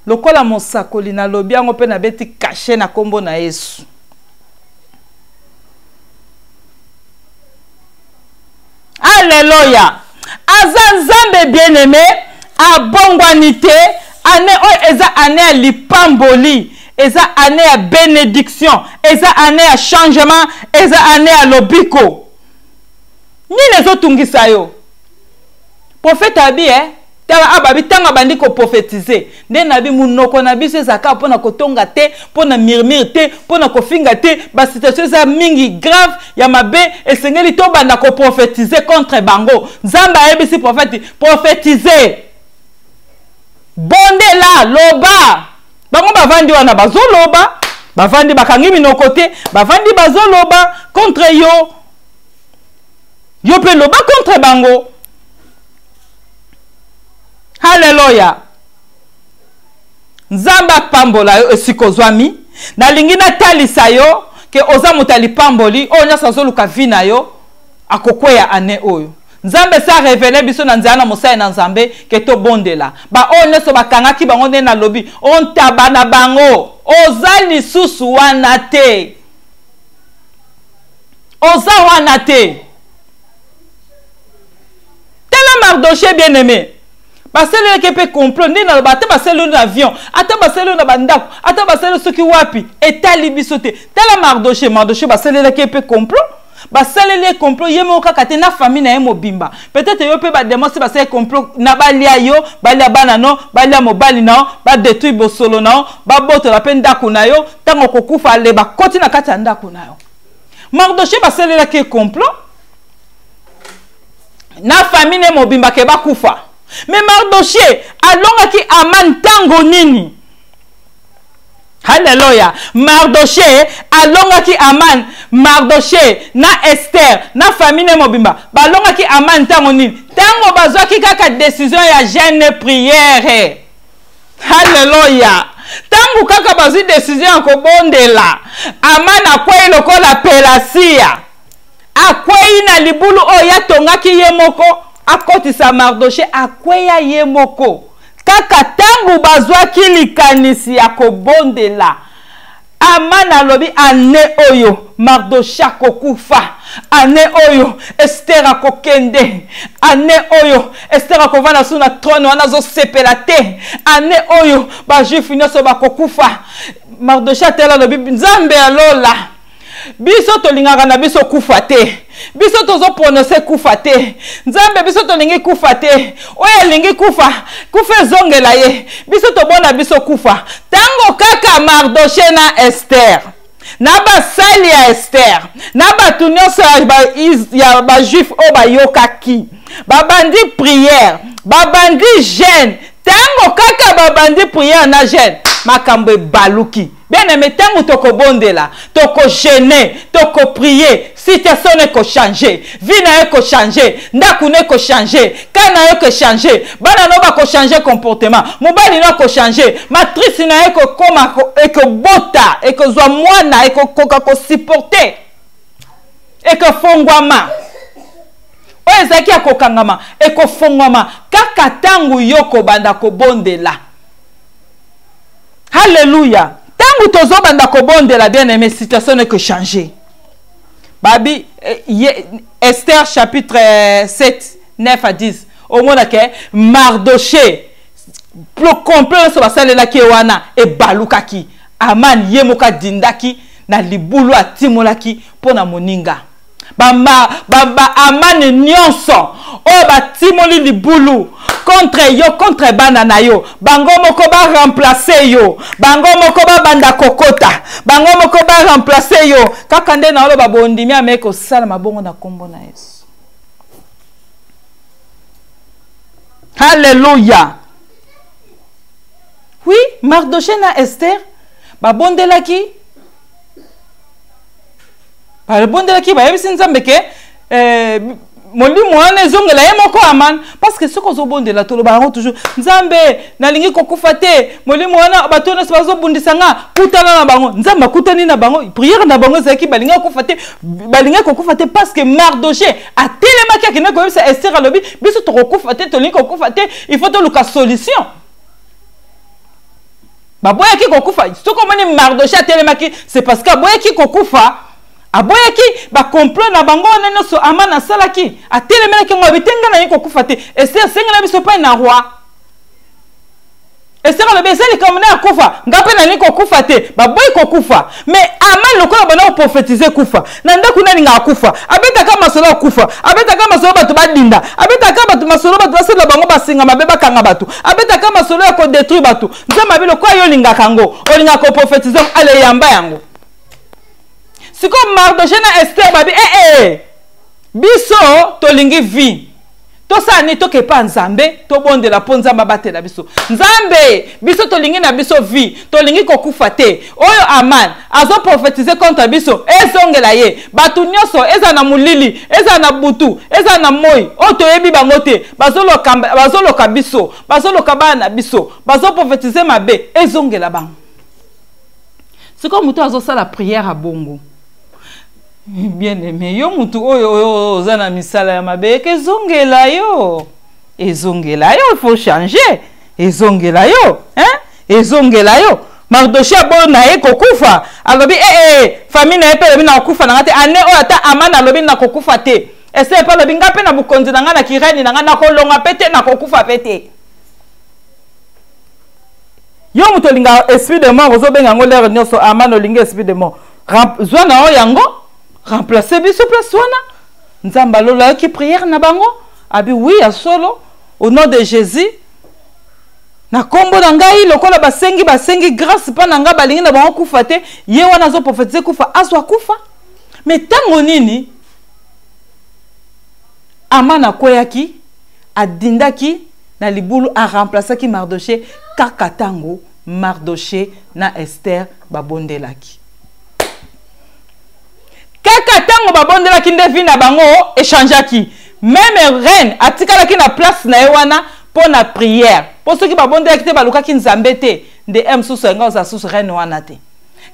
Lokola mosakoli nalobi yango mpe nabeti kashe na kombo na Yesu. Alleluia! Aza Nzambe bien-aime, abongwani te. Annee oyo eza annee ya lipamboli, eza annee ya benediction, eza annee ya changement, eza annee ya lobiko. Nini ezotungisa yo? Prophète abi eh, tala ababi ntango abandi koprofetize nde nabi monoko na biso ezalaka mpo na kotonga te, mpo na murmure te, mpo na kofinga te. Basituation eza mingi grave ya mabe, esengeli tobanda koprofetize contre bango. Nzambe ayebisi prophète, profetize, bondela, loba. Bango bavandi wana bazoloba, bavandi bakangi minoko te, bavandi bazoloba contre yo. Yo mpe loba contre bango. Haleluya! Nzambe apambola yo esika ozwami. Nalingi natalisa yo ke oza moto ya lipamboli. Oyo nyonso azoluka vie na yo akokweya année oyo. Nzambe sa revele biso na nzela na mosali na Nzambe ke tobondela. Ba oyo nyonso bakangaki bango nde nalobi ontaba na bango. Oza lisusu wana te. Oza wana te. Tala Mardochée bien-aimé. Basalelaki mpe complot nde naloba, ata basaleli na avion, ata basaleli na bandako, ata basaleli soki wapi, etali biso te. Tala Mardochée, Mardochée basalelaki ye mpe complot. Basaleli ye complot ye moko kaka te na famille na ye mobimba. Peut-être yo mpe ba démons basali complot na balia yo, balia bana no, balia mobali na yo, ba détruire bosolo na yo, babotola mpe ndako na yo, ntango okokufa ale bakoti na kati ya ndako na yo. Mardochée basalelaki ye complot na famille ne mobimba ke bakufa. Mais Mardochée alongaki Aman ntango nini? Alléluia. Mardochée alongaki Aman, Mardochée na Esther na famille ne mobimba balongaki Aman ntango nini? Ntango bazwaki kaka décision ya jeûne prière. Alléluia. Ntango kaka bazwi décision ya kobondela, Aman akwei lokola Pelasia. Akwei na libulu oyo atongaki ye moko, akotisa Mardochée, akweya ye moko. Kaka ntango bazwaki likanisi ya kobondela, Aman alobi ane oyo Mardochée akokufa, ane oyo Esther akokende, ane oyo Esther akovanda su na trône wana azosepela te, ane oyo bajuif nyonso bakokufa. Mardochée atela alobi Nzambe ya lola, biso tolingaka na biso kufa te, biso tozo prononcer kufa te. Nzambe, biso tolingi kufa te, oyo alingi kufa, kufa ezongela ye, biso tobona biso kufa. Tango kaka Mardochée na Esther na basali ya Esther na bato nyonso ya bajuif oyo bayokaki, babandi prière, babandi jeûne. Tango kaka babandi prière na jeûne, makambo ebaluki. Bien-aimé, tango tokobondela, toko jeûner, toko prier, situation ne ko changer, vie na yo ko changer, ndaku ne ko changer, cas na yo ko changer, bana no ba ko changer comportement, mobali no ko changer, matrice na yo ko koma ko, ekobota, ekozwa mwana, ekokoka ko supporter, ekofongwama. Oyo ezalaki ya kokangama, ekofongwama kaka tango yo kobanda kobondela. Alléluia. Tango tozobanda kobondela, bien-aimé, situation ne que changer. Babi, ye, Esther chapitre 7, 9 à 10. Omona ke Mardochée, le complot nyonso basalelaki ye wana ebalukaki. Aman ye moko adindaki na libulu atimolaki mpo na moninga. Ba Aman nyonso oyo batimoli libulu contre yo, contre bana na yo, bango moko ba remplacer yo, bango moko babanda kokota, bango moko ba remplacer yo. Kaka nde na oloba bondimi ameki kosala mabongo na kombo na Yesu. Alléluia. Oui, Mardoché na Esther babondelaki babondelaki bayebisi Nzambe ke eh, molimo wana ezongela ye moko Aman, parce que soki ozobondela toloba yango toujours, Nzambe nalingi kokufa te, molimo wana bato nyonso bazobundisa nga, kutana na bango. Nzambe akutani na bango, prière na bango ezalaki balingi kokufa te, balingi kokufa te, parce que Mardoché atelemaki akendaki koyebisa Esther, alobi biso tokokufa te, tolingi kokufa te, il faut toluka solution. Baboyaki kokufa. Soki omoni Mardoché atelemaki, c'est parce que aboyaki kokufa, aboyaki bacomplot na bango wana nyonso Aman asalaki, atelemelaki yango, abi te ngai nalingi kokufa te. Ester asengela biso epai na roi. Ester alobi eza likambo na ya kufa, ngai mpe nalingi kokufa te. Baboyi kokufa. Mais Aman lokola banda koprofetize kufa na ndako, nalingaka kufa, abetaka masolo ya kufa, abetaka masolo bato badinda, abetaka bato masolo bato basalela bango basinga mabe, bakanga bato, abetaka masolo ya kodetruire bato. Nzambe abi lokola yo olingaka yango, olingaka koprofetize, ale yamba yango. Sikoyo Mardoche na Ester babi ee eh, eh, biso tolingi vie, tosala nini? Tokepa Nzambe, tobondela mpo Nzambe abatela biso. Nzambe, biso tolingi na biso vie, tolingi kokufa te. Oyo Aman azoprofetize contre biso, ezongela ye. Bato nyonso, ezala na molili, ezala na butu, ezala na moi, oyo toyebi bango te, bazoloka, bazoloka biso, bazoloka bana na biso, bazoprofetize mabe, ezongela bango. Sikoyo moto azosala prière ya bongo, bien aimé, yo mutu oyo oyo oza na misala ya mabe, eke ezongela yo, ezongela yo, il faut changer, ezongela yo, hein? Ezongela yo. Mardoché aboyo na ye kokufa, alobi ee eh, eh, famille na ye mpe alobi nakokufa na nga te ane oyo, ata Aman alobi nakokufa te, Ester mpe alobi nga mpe na bokonzi na nga na kirene na nga nakolonga mpe te, nakokufa mpe te. Yo moto olingaka esprit de mort, ozobenga yango lere nyonso Aman, olingi esprit de mort, zwa na yo yango, remplace biso place wana. Nzambe alola ayoki prière na bango, abi wi ya solo, au nom de Jésus, na nkombo na ngai, lokola basengi basengi grâce mpa na ngai, balingi na bango kufa te, ye wana azoprofetize kufa, azwa kufa. Me ntango nini Aman akweyaki, adindaki na libulu, aremplaçaki Mardoche kaka ntango Mardoche na Ester babondelaki. Kaka ntango babondelaki nde vie na bango echangeaki. Meme reine atikalaki na place na ye wana mpo na prière, mpo soki babondelaki te, balukaki Nzambe te, nde e mosusu alinga kozala susu reine wana te.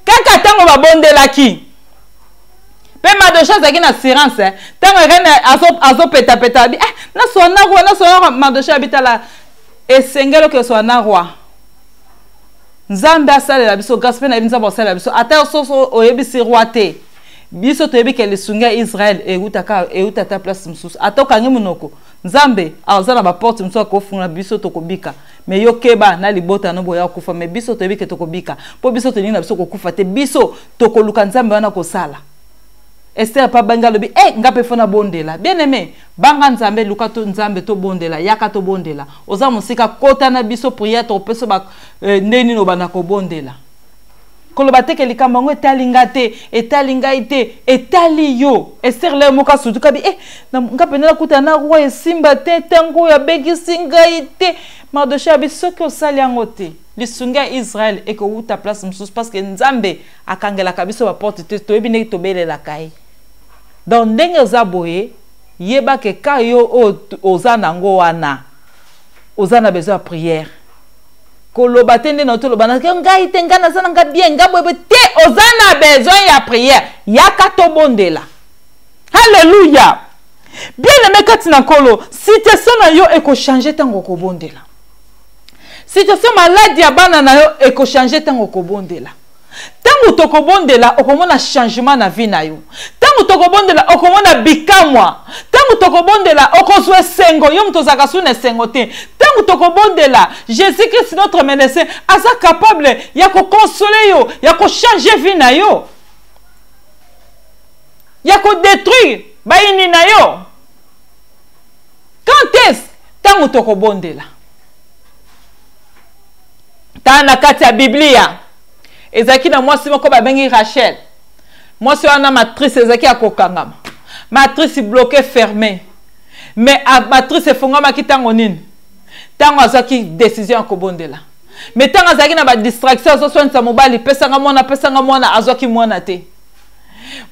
Kaka ntango babondelaki mpe Mardoche azalaki na assurance, ntango reine azopetapeta abi eh, naswa na roi, naswa na roi. Mardoche abi tala, esengeli okeswa na roi, Nzambe asalela biso grâce mpe nayebi Nzambe asalela biso. Ata soso oyebisi roi te, biso toyebi ke lisungi ya Israel eutaka, euta ata place mosusu. Ata okangi monoko, Nzambe aza na baporte mosusu akofungola biso, tokobika. Me yo keba na libota no boya kokufa, me biso toyebi ke tokobika, mpo biso tolingi na biso kokufa te, biso tokoluka Nzambe wana kosala. Ester pa bangi alobi e eh, nga mpe fo nabondela. Bien aimé, banga Nzambe, luka to Nzambe, tobondela, yaka tobondela. Oza mosika, kota na biso prière, topesa ba eh, ndenge nini obanda kobondela. Koloba te ke likambo yango etali nga te, etali ngai te, etali yo. Ester leo moko asutuka bi eh, nga mpenza nakutana na roi esimba te, ntango oyo abengisi ngai te. Mardoche abi soki osali yango te, lisungi ya Israel ekowuta place mosusu, parce que Nzambe akangelaka biso baporte te, toyebi ndenge tobelelaka ye. Donc ndenge oza boye, yeba ke ka yo oyo oza nango wana, oza na besoin ya prière. Koloba te nde na toloba na ngai te, ngai naza na ngai bien, ngai boye te, oza na besoin ya prière, yaka tobondela. Halleluya. Bien aimé kati na Nkolo, situation na yo ekochange ntango okobondela. Situation maladi ya bana na yo ekochange ntango okobondela. Ntango tokobondela, okomona changement na vie na yo. Ntango tokobondela, okomona bikamwa. Ntango tokobondela, okozwa esengo. Yo moto ozalaka su na esengo te. Ntango tokobondela, Jésus Christ notre médecin aza capable ya kokonsole yo, ya kochange vie na yo, ya kodétruire bayini na yo. Quand est-ce ntango tokobondela? Tala na kati ya Biblia, ezalaki na mwasi moko babengi Rachel. Mwasi wana matrice ezalaki ya kokangama, matrice bloqué, fermé. Mais matrice efongamaki ntango nini? Ntango azwaki décision ya kobondela, me ntango azalaki na badistraction, azoswanisa mobali, pesanga mwana, pesanga mwana, azwaki mwana te.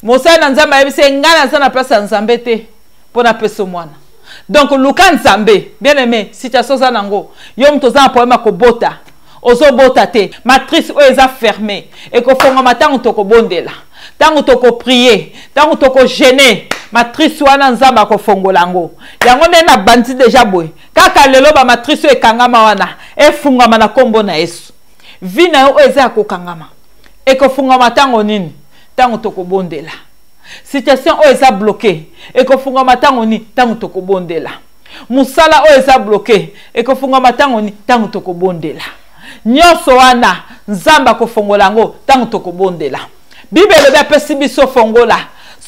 Mosali na Nzambe ayebisi ye, ngai naza na place ya Nzambe te mpo napesa mwana, donc luka Nzambe. Bien aimé, situation oza nango, yo moto oza na problème ya kobota, ozobota te, matrice oyo eza ferme ekofongama ntango tokobondela, ntango tokoprie, ntango tokogene matrice wana, Nzambe akofongola yango. Yango nde nabandi deja boye kaka lelo, bamatrice oyo ekangama wana efungama na nkombo na Yesu. Vie na yo oyo eza ya kokangama ekofungama ntango nini? Ntango tokobondela. Situation oyo eza bloqué ekofungama ntango nini? Ntango tokobondela. Mosala oyo eza bloqué ekofungama ntango nini? Ntango tokobondela. Nyonso wana Nzambe akofongola yango ntango tokobondela. Bible elobi, apesi biso fongola.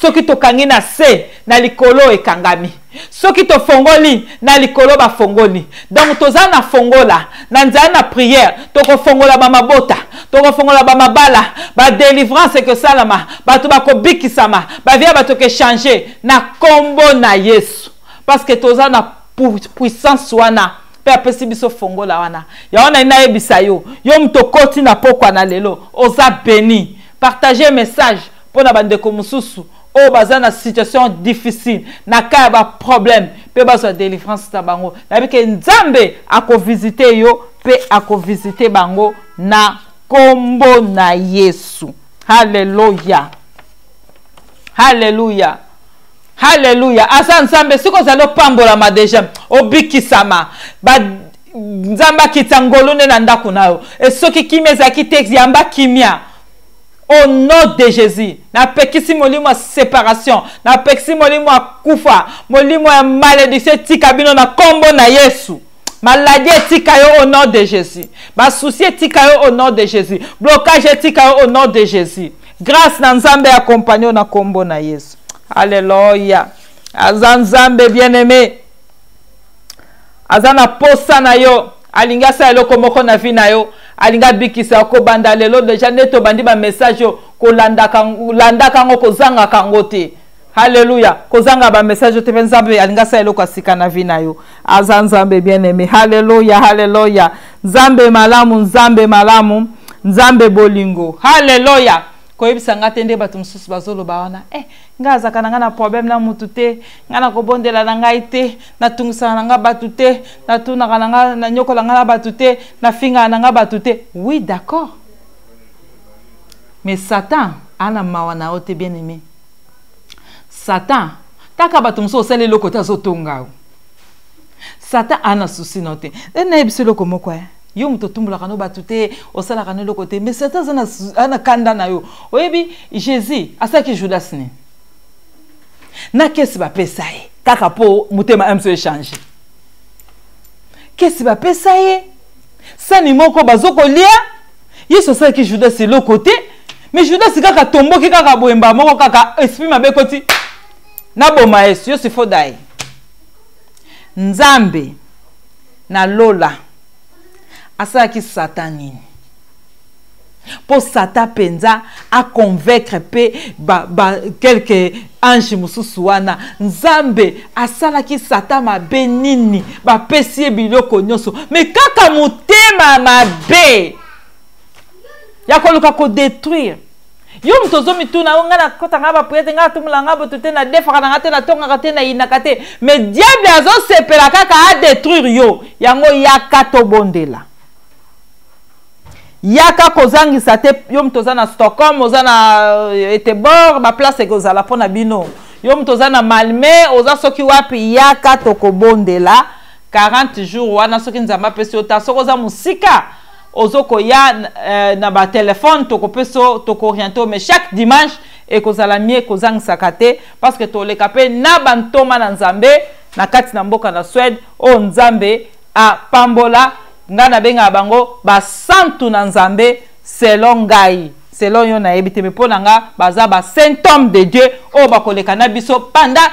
Soki tokangi na se, na likolo ekangami. Soki tofongoli na likolo, bafongoli. Donc toza na fongola na nzela na prière. Tokofongola bamabota, tokofongola bamabala, badelivrance ekosalama, bato bakobikisama, bavie ya bato ekechange na nkombo na Yesu, parce que toza na puissance wana mpe apesi biso fongola wana. Yango nai nayebisa yo, yo moto okoti na pokwa na lelo, oza béni. Partage message mpo na bandeko mosusu oyo baza na situation difficile, na ka ya baproblème, mpe bazwa délivrance na bango. Nayebi ke Nzambe akovisite yo mpe akovisite bango na nkombo na Yesu. Halleluya, halleluya, halleluya! Aza Nzambe. Soki ozali opambolama deja, obikisama, ba Nzambe akitisa ngolu nde na ndako na yo. E soki kimia ezalaki te, yamba kimia au nom de Jésus. Napekisi molimo ya séparation, napekisi molimo ya kufa, molimo ya malédiction etika bino na nkombo na Yesu. Maladie etika yo au nom de Jésus, basusi etika yo au nom de Jésus, blocage etika yo au nom de Jésus. Grâce na Nzambe accompagne yo na nkombo na Yesu. Alleluya! Aza Nzambe, bien aimé, aza na posa na yo. Alingi asala eloko moko na vie na yo, alingi abikisa yo. Kobanda lelo deja nde tobandi bamessage oyo, kolandaka yango, kozangaka yango te. Halleluya! Kozanga bamessage oyo te, mpe Nzambe alingi asala eloko ya sika na vie na yo. Aza Nzambe, bien aimé. Halleluya, halleluya! Nzambe malamu, Nzambe malamu, Nzambe bolingo. Halleluya! Koyebisa nga te nde bato mosusu bazoloba wana, ngai azalaka na ngai na problème na mutu te, ngai nakobondela na ngai te, natungisaka na ngai bato te, natunaka na ngai, nanyokola ngai na bato te, nafingaka na ngai bato te. Oui, d'accord, mais Satan ana mawa na yo te, bien aimé. Satan taka bato mosusu osala eloko te, azotonga yo. Satan ana susi na yo te. E nayebisa eloko moko, yo moto otumbolaka no bato te, osalaka no eloko te, mais Satan aza na kanda na yo. Oyebi Jésus asalaki Judas nini na kesi bapesa ye kaka mpo motema ya moso echange? Kesi bapesa ye sani moko bazokolia, Yesu asalaki Judas eloko te, mais Judas kaka tomboki kaka boyemba moko, kaka esprit mabe ekoti, naboma Yesu. Yesu foda ye. Nzambe na lola asalaki Satan nini mpo Satan mpenza aconvaincre mpe ba, ba, quelque ange mosusu wana? Nzambe asalaki Satan mabe nini? Bapesi ye biloko nyonso, me kaka motema mabe ya koluka kodétruire. Yo moto ozomituna o, ngai nakota ngai bapriere te, ngai natumula ngai boto te, nadefaka na ngai te, natongaka te, nayinaka te, mais diable azosepela kaka adétruire yo. Yango yaka tobondela, yaka kozangisa te. Yo moto oza na Stockholm, oza na Göteborg, baplace ekozala mpo na bino. Yo moto oza na Malmö, oza soki wapi, yaka tokobondela 40 jours wana. Soki Nzambe apesi yo ta, soki oza mosika, ozokoya na batelefone, tokopesa, tokooriente. Mais chaque dimanche ekozala mie, kozangisaka te, parce que toleka mpe na bantoma na Nzambe na kati na mboka na Swede oyo Nzambe apambola. Ngai nabengaka bango basantu na Nzambe. Selon ngai, selon yo nayebi te, me mpo na nga baza ba saint homme de Dieu oyo bakoleka na biso pendant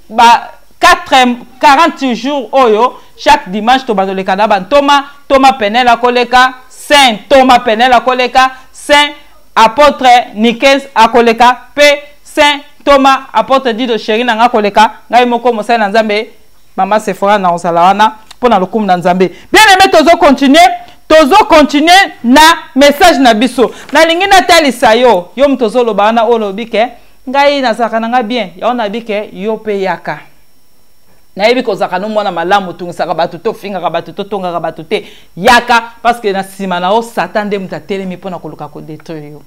ba 4, 40 jours oyo. Chaque dimanche tobandoleka na bantoma. Toma Penel akoleka, saint Toma Penel akoleka, saint apôtre Nikes akoleka, mpe saint Toma apôtre Dido Sheri na nga akoleka. Ngai moko mosali na Nzambe, mama Sephora, na kozala wana. Mpo mpo na lokumu na Nzambe. Bien aimé, tozo continuer, tozo continuer na message na biso. Nalingi natalisa yo, yo moto ozoloba wana, oyo olobi ke ngai nazalaka na ngai bien, yango nayebi ke yo mpe yaka. Nayebi kozalaka no mwana malamu, otungisaka bato te, ofingaka bato te, otongaka bato te. Yaka, parce que na nsima na yo Satan nde moto atelemi mpo na koluka kodetruire yo.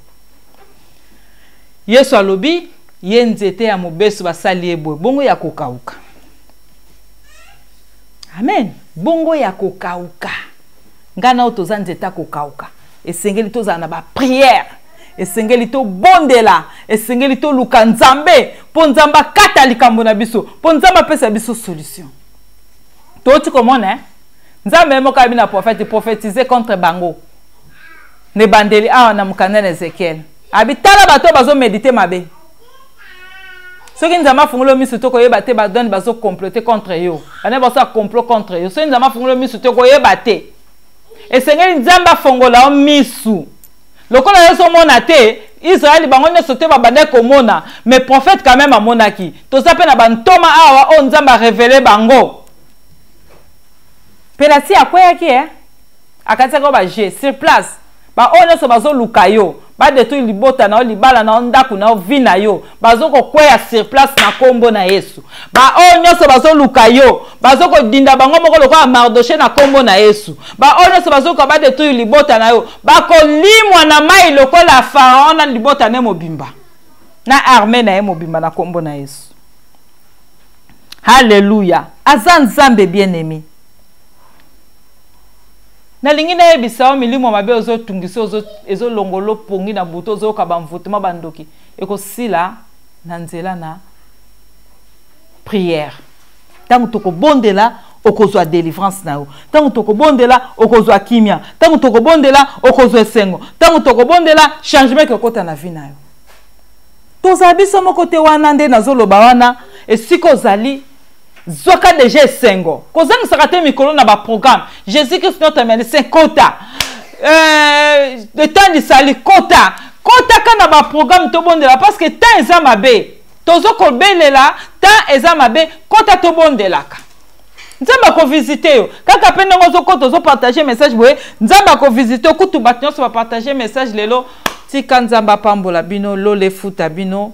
Yesu alobi ye nzete ya mobesu basali ye boye, bongo ya kokauka. Amen. Bongo ya kokauka. Ngai na yo toza nzete ya kokauka. Esengeli tozala na ba prière, esengeli tobondela, esengeli toluka Nzambe mpo Nzambe akata likambo na biso, mpo Nzambe apesa biso solution. Toti komona, eh? Nzambe ye moko ayebi na prophète, prophétiser contre bango. Na ebandeli awa na mokanda na Ezekiel. Abi tala bato bazo méditer mabe. Soki Nzambe afungoli yo miso te, koyeba te badone bazo comploter contre yo. Bana bazo complot contre yo. Soki Nzambe afungoli yo miso te, koyeba te. Esengeli Nzambe afongola yo miso. Lokola yo ozomona te, Israël bango nyonso te babandaki komona, mais prophète quand même amonaki. Toza pe na bantoma awa oyo Nzambe a révéler bango. Pelati akweyaki, eh? Akatisaki oyo ba jeu sur place. Ba oyo nyonso bazoluka yo, ba détruire libota na yo, libala na yo, ndako na yo, vie na yo, bazokokweya sur place na kombo na Yesu. Ba oyo nyonso bazoluka yo, bazokodinda bango moko lokola Mardoché na kombo na Yesu. Ba oyo nyonso bazoluka ba détruire libota na yo, bakolimwa na mai lokola Pharaon na libota na ye mobimba, na armée na ye mobimba na kombo na Yesu. Alléluia. Aza Nzambe bien-aimé. Nalingi nayebisa yo, milimo mabe ozotungisa, ezolongola pongi na butu, ozoyoka bamvutuma bandoki, ekosila na nzela na prière. Ntango tokobondela, okozwa délivrance na yo. Ntango tokobondela, okozwa kimia. Ntango tokobondela, okozwa esengo. Ntango tokobondela, changement ekokota na vie na yo. Tozala biso moko te wana nde nazoloba wana, esika ozali zwaka deja esengo, kozangisaka te mikolo na baprogramme. Jésus Christ notre médecin, kota etandisali, kota kotaka na baprogramme, tobondela, parce que temps eza mabe, tozo kobelela, temps eza mabe. Kota, tobondelaka, Nzambe akovisite yo kaka mpe ndenge ozokota, ozopartage message boye, Nzambe akovisite yo. Kutu bato nyonso bapartage message lelo, tika Nzambe apambola bino, lola efuta bino,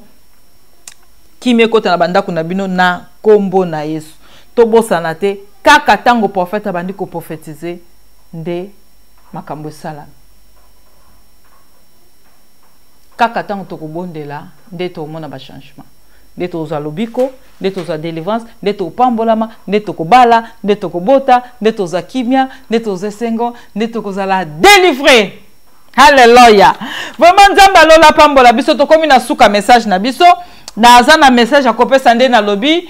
kimia ekota na bandako na bino na nkombo na Yesu. Tobosana te, kaka ntango prophète abandi koprophétise nde makambo esalami. Kaka ntango tokobondela nde tokomona bachangement, nde tozwa lobiko, nde tozwa délivrance, nde tokopambolama, nde tokobala, nde tokobota, nde tozwa kimia, nde tozwa esengo, nde tokozala délivré. Halleluya! Vraiment, Nzambe alola pambola biso. Tokomi na suka message na biso. Naza na message ya kopesa nde nalobi,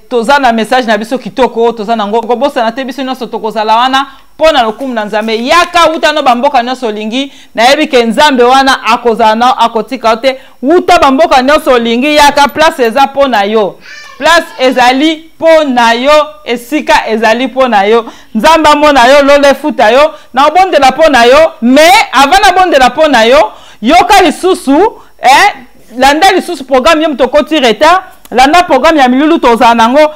toza na message na biso kitoko, toza nango. Kobosana te, biso nyonso tokozala wana mpo na lokumu na Nzambe. Yaka wuta no bamboka nyonso olingi, nayebi ke Nzambe wana akozala na akotika yo te. Wuta bamboka nyonso olingi, yaka, place eza mpo na yo, place ezali mpo na yo, esika ezali mpo na yo. Nzambe amona yo, lola efuta yo. Na obondela mpo na yo, mais avant nabondela mpo na yo, yoka lisusu, eh, landa lisusu programme. Yo moto okoti retard, landa programme ya milulu tozala nango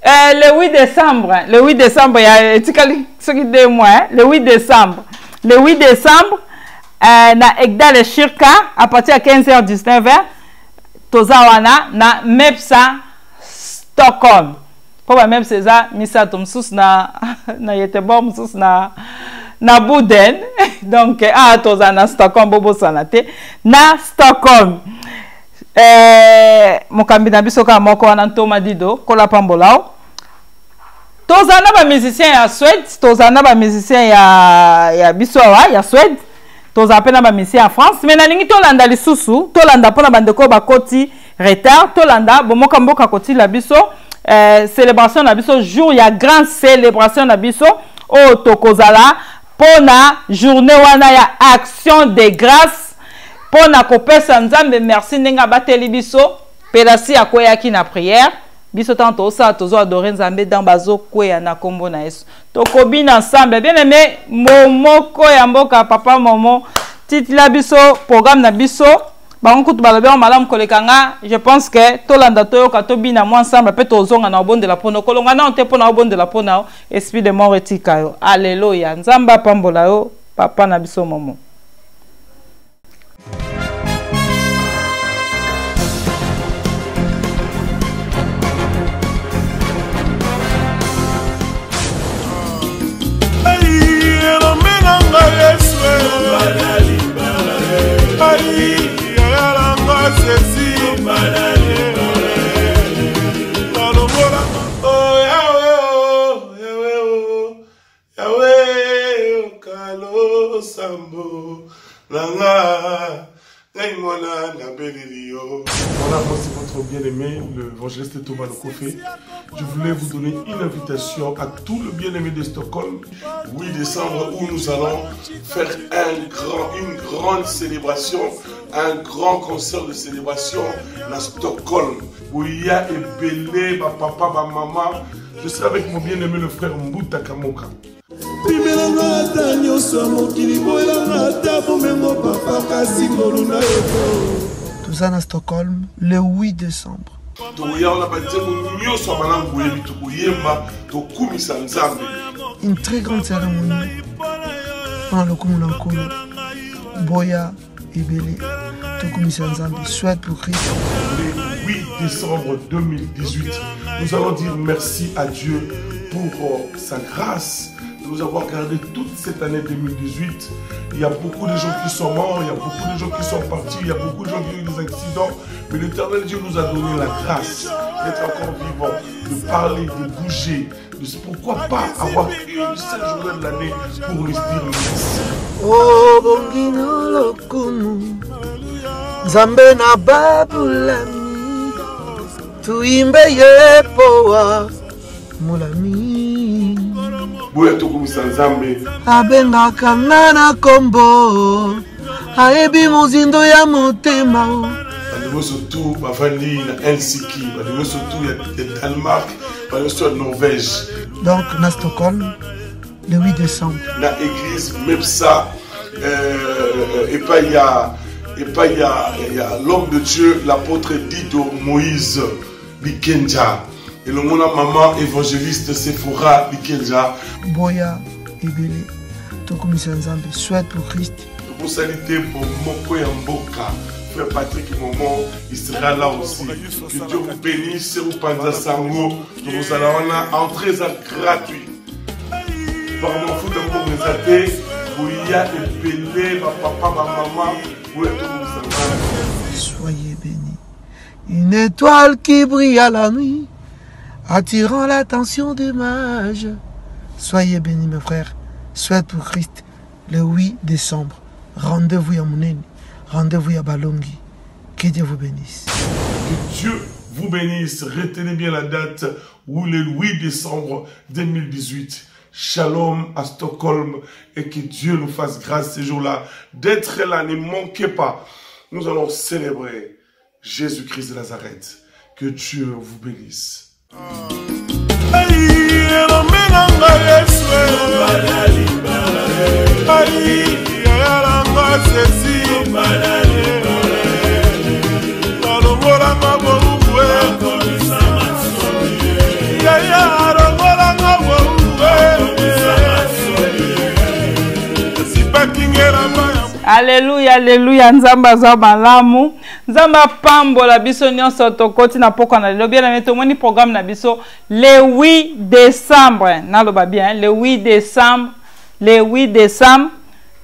le 8 décembre. Le 8 décembre ya etikali soki 2 mois, eh? Le 8 décembre, le 8 décembre, na Egdale Shirka, à partir ya 15h 19h, toza wana na Mepsa Stockholm, mpo bamepsa eza misato, mosusu na Göteborg, mosusu na Boden. Donc ah, tozala na Stockholm, bobosana te, na Stockholm. Mokambi na biso kaka moko wana, Ntoma Dido, kola pambolao. Tozala na bamusicien ya Suède, tozala na bamusicien ya biso awa ya Suède, tozala mpe na bamusicien ya France. Mais nalingi tolanda lisusu, tolanda mpona bandeko oyo bakoti retard, tolanda bomoka mboka kotila biso célébration na biso, jour ya grande célébration na biso oyo tokozala mpona journée wana ya action de grâce, mpona kopesa Nzambe merci ndenge abateli biso. Pelasi akweyaki na prière. Biso ntango tozosala, tozo adore Nzambe, ntango bazokweya na nkombo na Yesu. Tokobina ensemble. Bien aimé, momoko ya mboka, papa Momo, titila biso programme na biso. Bango kutu balobi yango malamu koleka nga. Je pense que tolanda, toyoka, tobina mwa ensemble mpe tozonga na obondela mpona okolonga nao te, mpona obondela mpona yo esprit de mort etika yo. Alleluya, Nzambe apambola yo papa na biso Momo. Sambo nanga ngai mwana nabeleli yo. Voilà, moi c'est votre bien-aimé, l'évangéliste Thomas Lokofé. Je voulais vous donner une invitation à tout le bien-aimé de Stockholm. 8 décembre, où nous allons faire une grande célébration, un grand concert de célébration à Stockholm. Où il y a ebele, ma papa, ma maman. Je serai avec mon bien-aimé le frère Mbuta Kamoka. Pimelanga ata nyonso ya mokili, boyelanga ata bomengo papa, kasi ngolu na yo. Toza na Stockholm le 8 décembre. Tokoya wana, banzembo nyonso ya malamu boyebi, tokoyemba, tokumisa Nzambe. Une très grande cérémonie mpona lokumu na Nkolo. Boya ebele, tokumisa Nzambe. Soit pour Christ. Le 8 décembre 2018, nous allons dire merci à Dieu pour sa grâce de nous avoir gardé toute cette année 2018. Il y a beaucoup de gens qui sont morts, il y a beaucoup de gens qui sont partis, il y a beaucoup de gens qui ont eu des accidents, mais l'Éternel Dieu nous a donné la grâce d'être encore vivant, de parler, de bouger, de pourquoi pas avoir une seule journée de l'année pour lui dire merci. Oh, bongino lokumu, Nzambe na babulami, tuimbe ye poa molami. Boya tokumisa Nzambe. Abengaka nga na kombo, ayebi mozindo ya motema. Bandeko surtout bavandi na Helsinki, bandeko surtout ya Danemark, bandeko surtout ya Norvège. Donc na Stockholm le 8 décembre. Na église Mepsa, epai ya l'homme de Dieu, l'apôtre Dido Moïse Bikenja, elongo na maman évangéliste Sephora Bikenja. Boya ebele, tokumisa Nzambe. Soit pour Christ. Tokosali te bomoko ya mboka. Frère Patrick Momo, il sera là aussi. Que Dieu vous bénisse. Opanza sango, tokozala wana, entrée eza gratuit, makambo mafuta mbongo eza te. Boya ebele, bapapa, bamama, boya tokomisa Nzambe. Soyez bénis. Une étoile qui brille à la nuit, attirant l'attention des mages. Soyez bénis, mes frères. Soit pour Christ, le 8 décembre. Rendez-vous à Mounene. Rendez-vous à Balongi. Que Dieu vous bénisse. Que Dieu vous bénisse. Retenez bien la date, où le 8 décembre 2018. Shalom à Stockholm et que Dieu nous fasse grâce ces jours-là d'être là. Ne manquez pas. Nous allons célébrer Jésus-Christ de Nazareth. Que Dieu vous bénisse. Elombe nanga Yesu, ai yayalanga sesi, alongolanga bolumbu, yaya alongolanga bolumbu, sipakingelamba. Alleluya, alleluya! Nzambe aza malamu. Nzambe apambola biso nyonso. Tokoti na pokwa na lelo bien aimé. Tomoni programme na biso le 8 décembre. Naloba bien, le 8 décembre, le 8 décembre.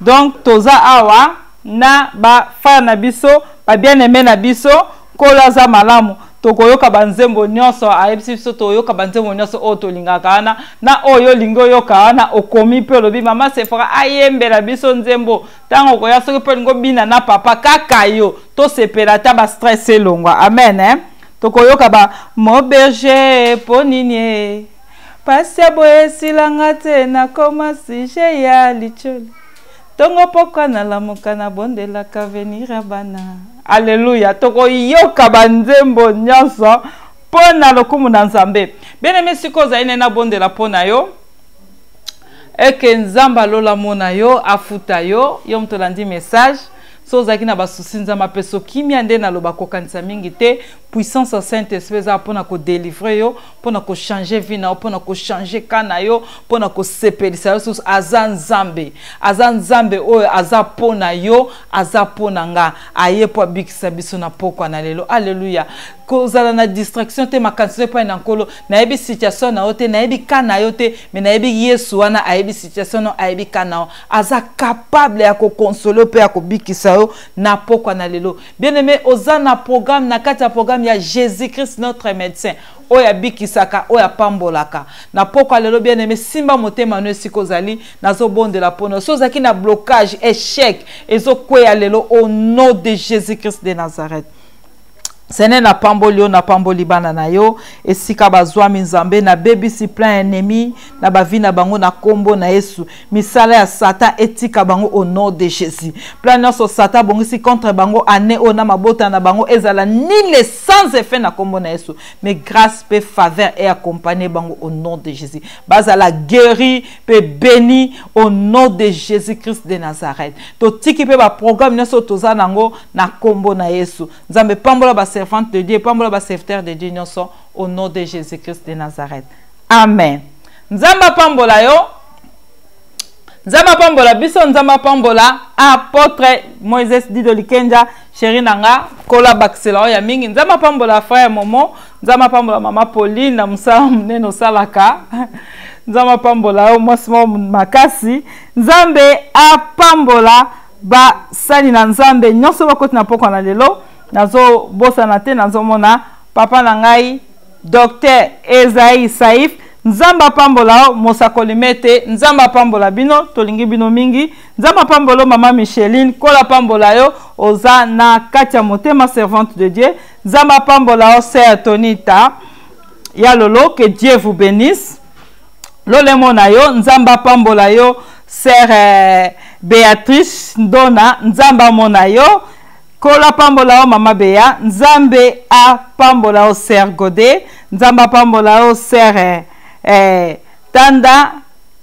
Donc toza awa na bafrère na biso, babien aimé na biso. Nkolo aza malamu. Tokoyoka banzembo nyonso ayebisi biso, toyoka banzembo nyonso oyo tolingaka wana na oyo olingi oyoka wana. Okomi mpe olobi mama Sefora ayembela biso nzembo. Ntango okoya, soki mpe olingi obina na papa kaka yo, tosepela ata bastress elongwa. Amen, eh? Tokoyoka ba mon berger, mpo nini e pasi ya boye esilanga te, nakoma sujet ya litioli. Ntongo pokwa nalamuka, nabondelaka avenir ya bana. Alleluya! Tokoyoka banzembo nyonso mpo na lokumu na Nzambe. Bien-aimé, sikoyo ozali nde nabondela mpo na yo eke Nzambe alola mona yo, afuta yo, yo moto olandi message. So ozalaki na basusi, Nzambe apesa yo kimia. Nde naloba, kokanisa mingi te. Puissance ya Saint Esprit eza mpona kodelivre yo, mpona kochange vie na yo, mpona kochange ka na yo, mpona kosepelisa yo susu. Aza Nzambe, aza Nzambe oyo aza mpo na yo, aza mpo na nga. Aye mpo abikisa biso na pokwa na lelo. Alleluya. Kozala na distraction te, makanisi epai na Nkolo. Nayebi situation na yo te, nayebi ka na yo te, me nayebi Yesu wana ayebi situation na yo, ayebi ka na yo, aza capable ya kokonsole mpe ya kobikisa yo na pokwa na lelo. Bien aimé, oza na programme, na kati ya programme ya Jésus Christ notre médecin, oyo abikisaka, oyo apambolaka na pokwa lelo. Bien aimé, simba motema no esika ozali. Nazobondela mpono so ozalaki na blocage, échec ezokweya lelo au nom de Jésus Christ de Nazareth. Seigneur, napamboli yo, napamboli bana na yo esika bazwami. Nzambe, nabebisi plan ennemi na bavi na bango na nkombo na Yesu. Misala ya Satan etika bango au nom de Jésus. Plan nyonso Satan abongisi contre bango ane oyo na mabota na bango ezala nul, sans effet na nkombo na Yesu. Mais grâce mpe faveur eaccompagne bango au nom de Jésus. Bazala guéri mpe béni au nom de Jésus Christ de Nazareth. Totiki mpe baprogramme nyonso toza nango na nkombo na Yesu. Nzambe, pambola baservante de Dieu, pambola baserviteur de Dieu nyonso au nom de Jésus Christ de Nazareth. Amen. Nzambe apambola yo, Nzambe apambola biso, Nzambe apambola apôtre Moises Dido Likenja, chéri na nga. Kola bakisela oyo ya mingi. Nzambe apambola frère Momo, Nzambe apambola mama Pauline na mosala monene osalaka. Nzambe apambola yo, mwasi moko makasi. Nzambe apambola basali na Nzambe nyonso bakoti na pokwa na lelo. Nazobosana te, nazomona papa na ngai Docteur Ezai Saif. Nzambe apambola yo, mosakoli mete. Nzambe apambola bino, tolingi bino mingi. Nzambe apambola yo, mama Micheline. Kola apambola yo, oza na kati ya motema, servante de Dieu. Nzambe apambola yo, sœur Tonita ya lolo. Que Dieu vous bénisse. Lolemo na yo, Nzambe apambola yo, sœur Béatrice Ndona. Nzambe amona yo. Kola apambola yo, mama Beya. Nzambe apambola yo, sœur Gode. Nzambe apambola yo, sœur Tanda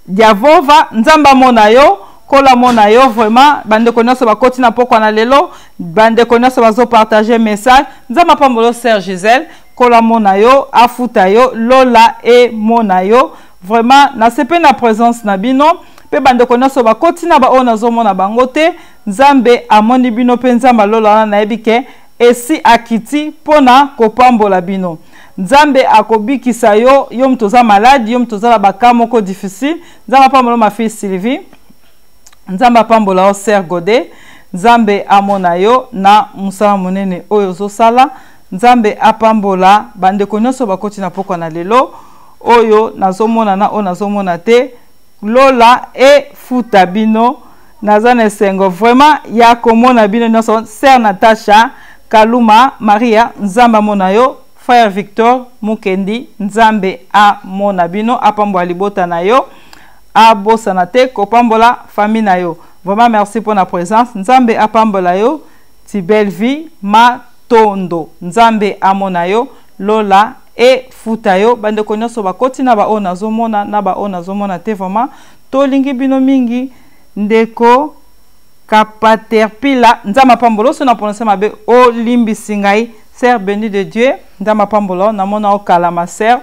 Diavova. Nzambe amona yo, kola amona yo. Vraiment, bandeko nyonso bakoti na pokwa na lelo, bandeko nyonso bazopartage message, Nzambe apambola yo. Sœur Gisèle, kola amona yo, afuta yo, lola emona yo. Vraiment, nasepeli na présence na bino mpe bandeko nyonso bakoti na baoyo nazomona bango te. Nzambe amoni bino mpe Nzambe alola wana, nayebi ke esi akiti mpona kopambola bino. Nzambe akobikisa yo, yo moto oza malade, yo moto oza na baka moko difficile. Nzambe apambola ma fille Sylvie. Nzambe apambola yo, sœur Gode. Nzambe amona yo na mosala monene oyo ozosala. Nzambe apambola bandeko nyonso bakoti na pokwa na lelo, oyo nazomona na oyo nazomona te. Lola efuta bino. Naza na esengo vraiment ya komona bino nyonso. Sœur Natasha Kaluma Maria, Nzambe amona yo. Frère Victor Mukendi, Nzambe amona bino, apambola libota na yo, abosana te kopambola famille na yo. Vraiment, merci pour la présence. Nzambe apambola yo. Ti belle vie matondo, Nzambe amona yo, lola efuta yo. Bandeko nyonso bakoti na baoyo nazomona na baoyo nazomona te, vraiment tolingi bino mingi. Ndeko Kapaterpila, Nzambe apambola oso na prononce mabe, olimbisi ngai. Sœur béni de Dieu, Nzambe apambola. Namona okala, ma sœur.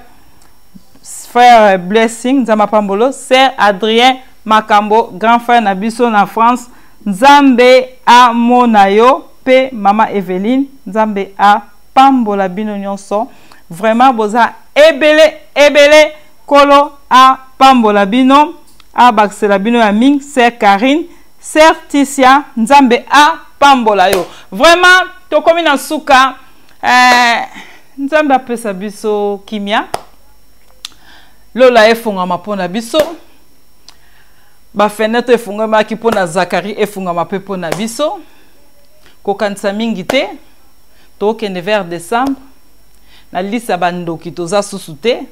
Frère Blessing, Nzambe apambola. Sœur Adrien Makambo, grand frère na biso na France, Nzambe amona yo. Mpe mama Eveline, Nzambe apambola bino nyonso. Vraiment, boza ebele ebele. Kolo apambola bino, abakisela bino ya mingi. Sœur Karine, sœur Tisia, Nzambe apambola yo. Vraiment, tokomi na suka. Nzambe apesa biso kimia, lola efungama mpo na biso. Bafenetre efungamaki mpo na Zakari, efungama mpe mpo na biso. Kokanisa mingi te, tokende vers décembre na liste ya bandoki. Toza susu te,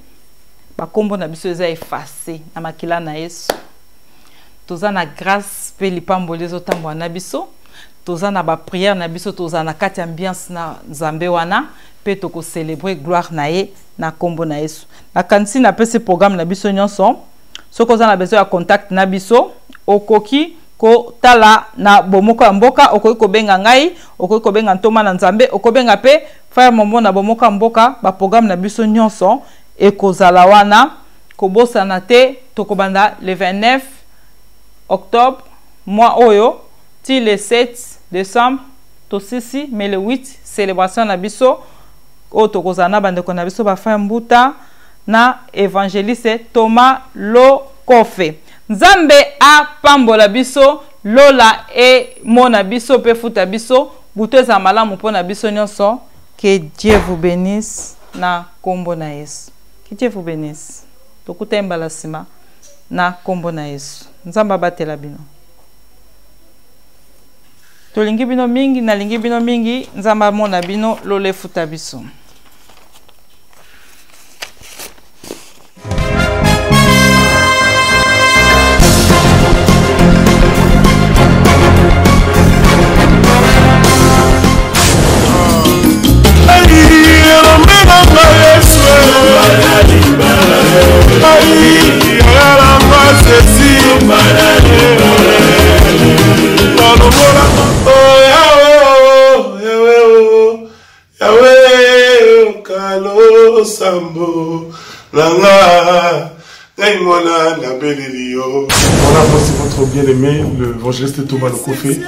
bakombo na biso eza efface na makila na Yesu. Toza na grâce mpe lipamboli ezotambola na biso. Toza na baprière na biso, tozala na kati ya ambiance na Nzambe wana mpe tokocelebre gloire na ye na nkombo na Yesu. Nakanisi napesi programme na biso nyonso. Soki oza na besoin ya contact na biso, okoki. kotala na bomoko ya mboka. Okoki kobenga ngai, okoki kobenga ntoma na Nzambe, okobenga mpe Frère Momo na bomoko ya mboka. Baprogramme na biso nyonso ekozala wana. Kobosana te, tokobanda le 29 octobre, mois oyo, ti le 7 décembre tosisi, mais le 8 célébration na biso oyo tokozala na bandeko na biso bafrère Mbuta na évangéliste Thomas Lokofe. Nzambe apambola biso, lola emona biso mpe futa biso. Butu ezala malamu mpo na biso nyonso. Que Dieu vous bénisse na kombo na Yesu. Que Dieu vous bénisse. Tokutani mbala nsima na kombo na Yesu. Nzambe abatela bino. Tolingi bino mingi, nalingi bino mingi. Nzambe amona bino, lola efuta biso. Sambo nanga ngai mwana nabeleli yo. Voilà, moi c'est votre bien-aimé, l'évangéliste Thomas Lokofé.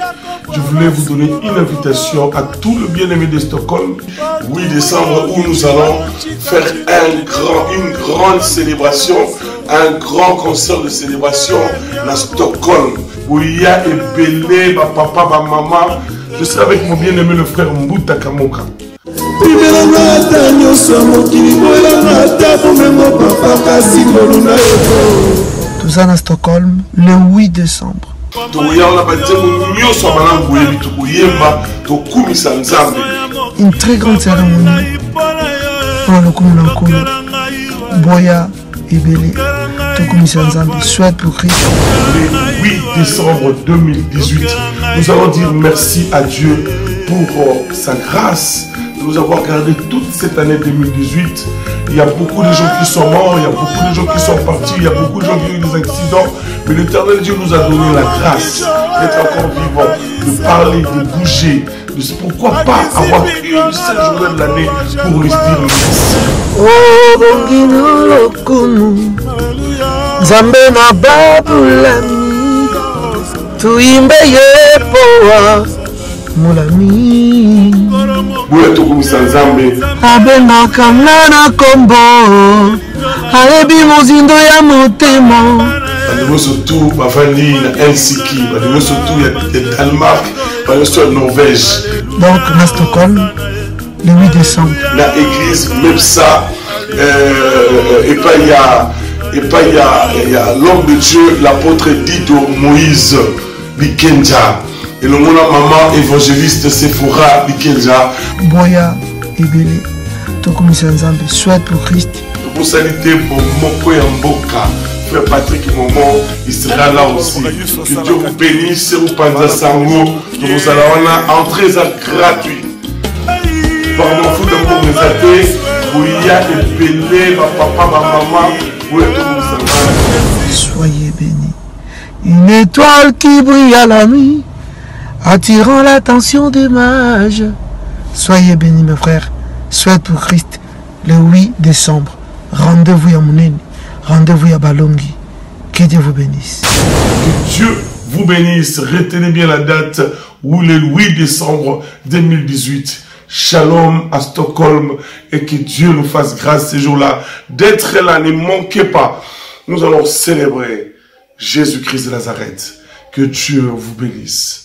Je voulais vous donner une invitation à tout le bien-aimé de Stockholm. 8 décembre, où nous allons faire une grande célébration, un grand concert de célébration à Stockholm, où il y a ebele, ma papa, ma maman. Je serai avec mon bien-aimé le frère Mbuta Kamoka. Bimelanga ata nyonso ya mokili, boyelanga ata bomengo papa, kasi ngolu na yo. Toza na Stockholm le 8 décembre. Tokoya wana, banzembo nyonso ya malamu boyebi, tokoyemba, tokumisa Nzambe. Une très grande cérémonie mpona lokumu na Nkolo. Boya ebele, tokumisa Nzambe. Soit pour Christ. Le 8 décembre 2018, nous allons dire merci à Dieu pour sa grâce de nous avoir gardé toute cette année 2018. Il y a beaucoup de gens qui sont morts, il y a beaucoup de gens qui sont partis, il y a beaucoup de gens qui ont eu des accidents. Mais l'Éternel Dieu nous a donné la grâce d'être encore vivant, de parler, de bouger. De, pourquoi pas avoir une seule journée de l'année pour lui dire merci. Oh, bongino lokumu, Nzambe na babulami, tuyimbe ye poa molami. Boya tokumisa Nzambe. Abengaka nga na kombo, ayebi mozindo ya motema. Bandeko nyonso tu bavandi na Helsinki, bandeko nyonso tu ya Danemark, bandeko nyonso ya Norvège. Donc na Stockholm le 8 décembre. Na église Mepsa, epai ya l'homme de Dieu, l'apôtre Dido Moïse Bikenja, elongo na maman évangéliste Sephora Bikenja. Boya ebele, tokumisa Nzambe. Soit pour Christ. Tobosani te bomoko ya mboka, frère Patrick Momo, il sera là aussi. Que Dieu vous bénisse. Opanza sango, tokozala wana, entrée eza gratuit, pardon, futa mbongo eza te. Boya ebele, bapapa, bamama, boya tokumisa Nzambe. Soyez bénis. Une étoile qui brille à la nuit, attirant l'attention des mages. Soyez bénis, mes frères. Soit pour Christ, le 8 décembre. Rendez-vous à Mounene. Rendez-vous à Balongi. Que Dieu vous bénisse. Que Dieu vous bénisse. Retenez bien la date, où le 8 décembre 2018. Shalom à Stockholm et que Dieu nous fasse grâce ces jours-là d'être là. Ne manquez pas. Nous allons célébrer Jésus-Christ de Nazareth. Que Dieu vous bénisse.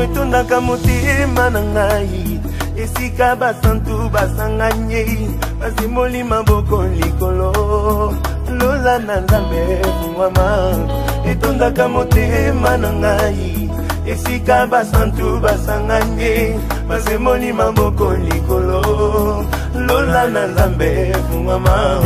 Esengo etondaka motema na ngai esika basantu basangani basemoli maboko likolo lola na nzambe efungwama etondaka motema na ngai esika basantu basangani basemoli maboko likolo lola na nzambe efungwama.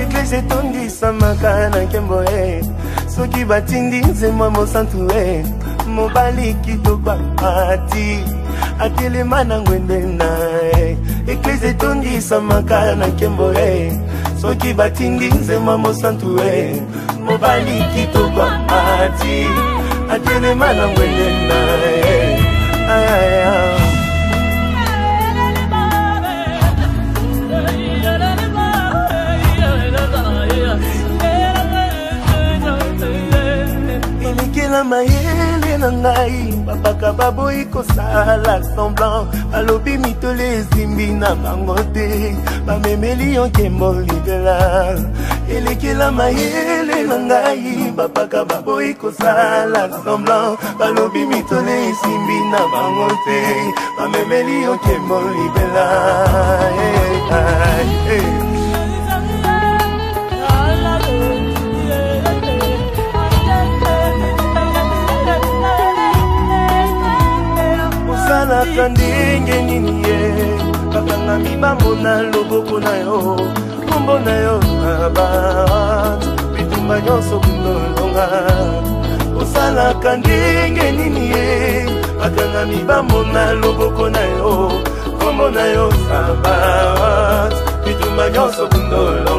Eglise etondisamaka na nkembo e soki batindi nzembo mosantu e mobali kitoko ati atelema na ngwende na ye. Eglise etondisamaka na nkembo e soki batindi nzembo mosantu e mobali kitoko ati atelema na ngwende na ye. Ay, ay, ay. Elekela mayele na ngai bapaka baboyi kosala semblant balobi mitole esimbi na bango te bamemeli yo nkembo libela elekela mayele na ngai bapaka baboyi kosala semblant balobi mitole esimbi na bango te bamemeli yo nkembo libela. Hey, hey, hey. Osalaka ndenge nini ye bakangami bamona loboko na yo kombo na yo abat bitumba nyonso kundolonga osalaka ndenge nini ye bakangami bamona loboko na yo kombo na yo sabat bitumba nyonso kundolonga.